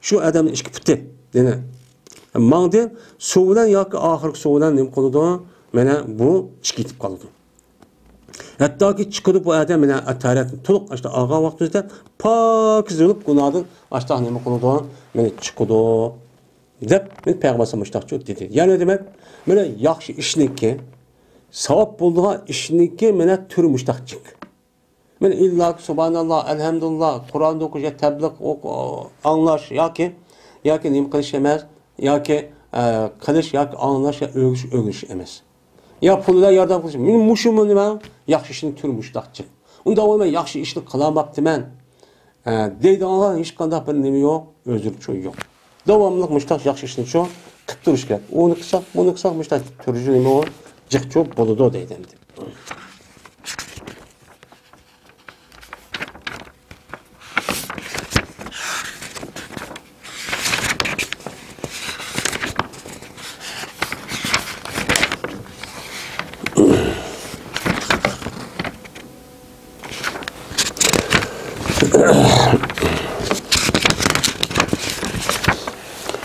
شۇ ئادەمنىڭ ئىككى پۇتى، يەنى ماڭدى، سۇ بىلەن ياكى ئاخىرقى سۇ بىلەن نېمە قىلىدۇ؟ مانا بۇ چىقىپ كېتىپ قالىدۇ. ھەتتاكى چىقىدۇ بۇ ئادەم، مانا تەھارەتنى تولۇق ئاشتا ئالغان ۋاقتىمىزدا پاكىز بولۇپ گۇناھدىن ئاشتا نېمە قىلىدۇ؟ مانا چىقىدۇ. دەپ، مەن پەيغەمبەر مۇشتاقچۇ دېدى. يەنى دېمەك، مانا ياخشى ئىشنىڭكى، ساۋاب بولىدىغان ئىشنىڭكى مانا تۈرى مۇشتاقچىق. مانا ئىللا سۇبھاناللا، ئەلھەمدۇلىللا، قۇرئان ئوقۇش يا تەبلىغ ئوق-، ئاڭلاش ياكى ياكى نېمە قىلىش ئەمەس، ياكى، ئە، قىلىش ياكى ئاڭلاش يا ئۆگىنىش، ئۆگىنىش ئەمەس. يا پۇل بىلەن ياردەم قىلىش. مېنىڭ مۇشۇمۇ نېمە؟ ياخشى ئىشنى تۈرى مۇشۇنداقچە. ئۇنداق بولماي ياخشى ئىشنى قىلالماپتىمەن، ئە، دەيدىغانغا ھېچقانداق بىر نېمە يوق، ئۆزرىچۇ يوق. داۋاملىق مۇشۇنداق ياخشى ئىشنىچۇ قىپ تۇرۇش كېرەك. ئۇنى قىلساق، بۇنى قىلساق، مۇشۇنداق تۈرىچۇ نېمە ئۇ جىقچۇ بولىدۇ دەيدۇ ئەمدى.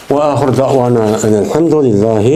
وآخر دعوانا أن الحمد لله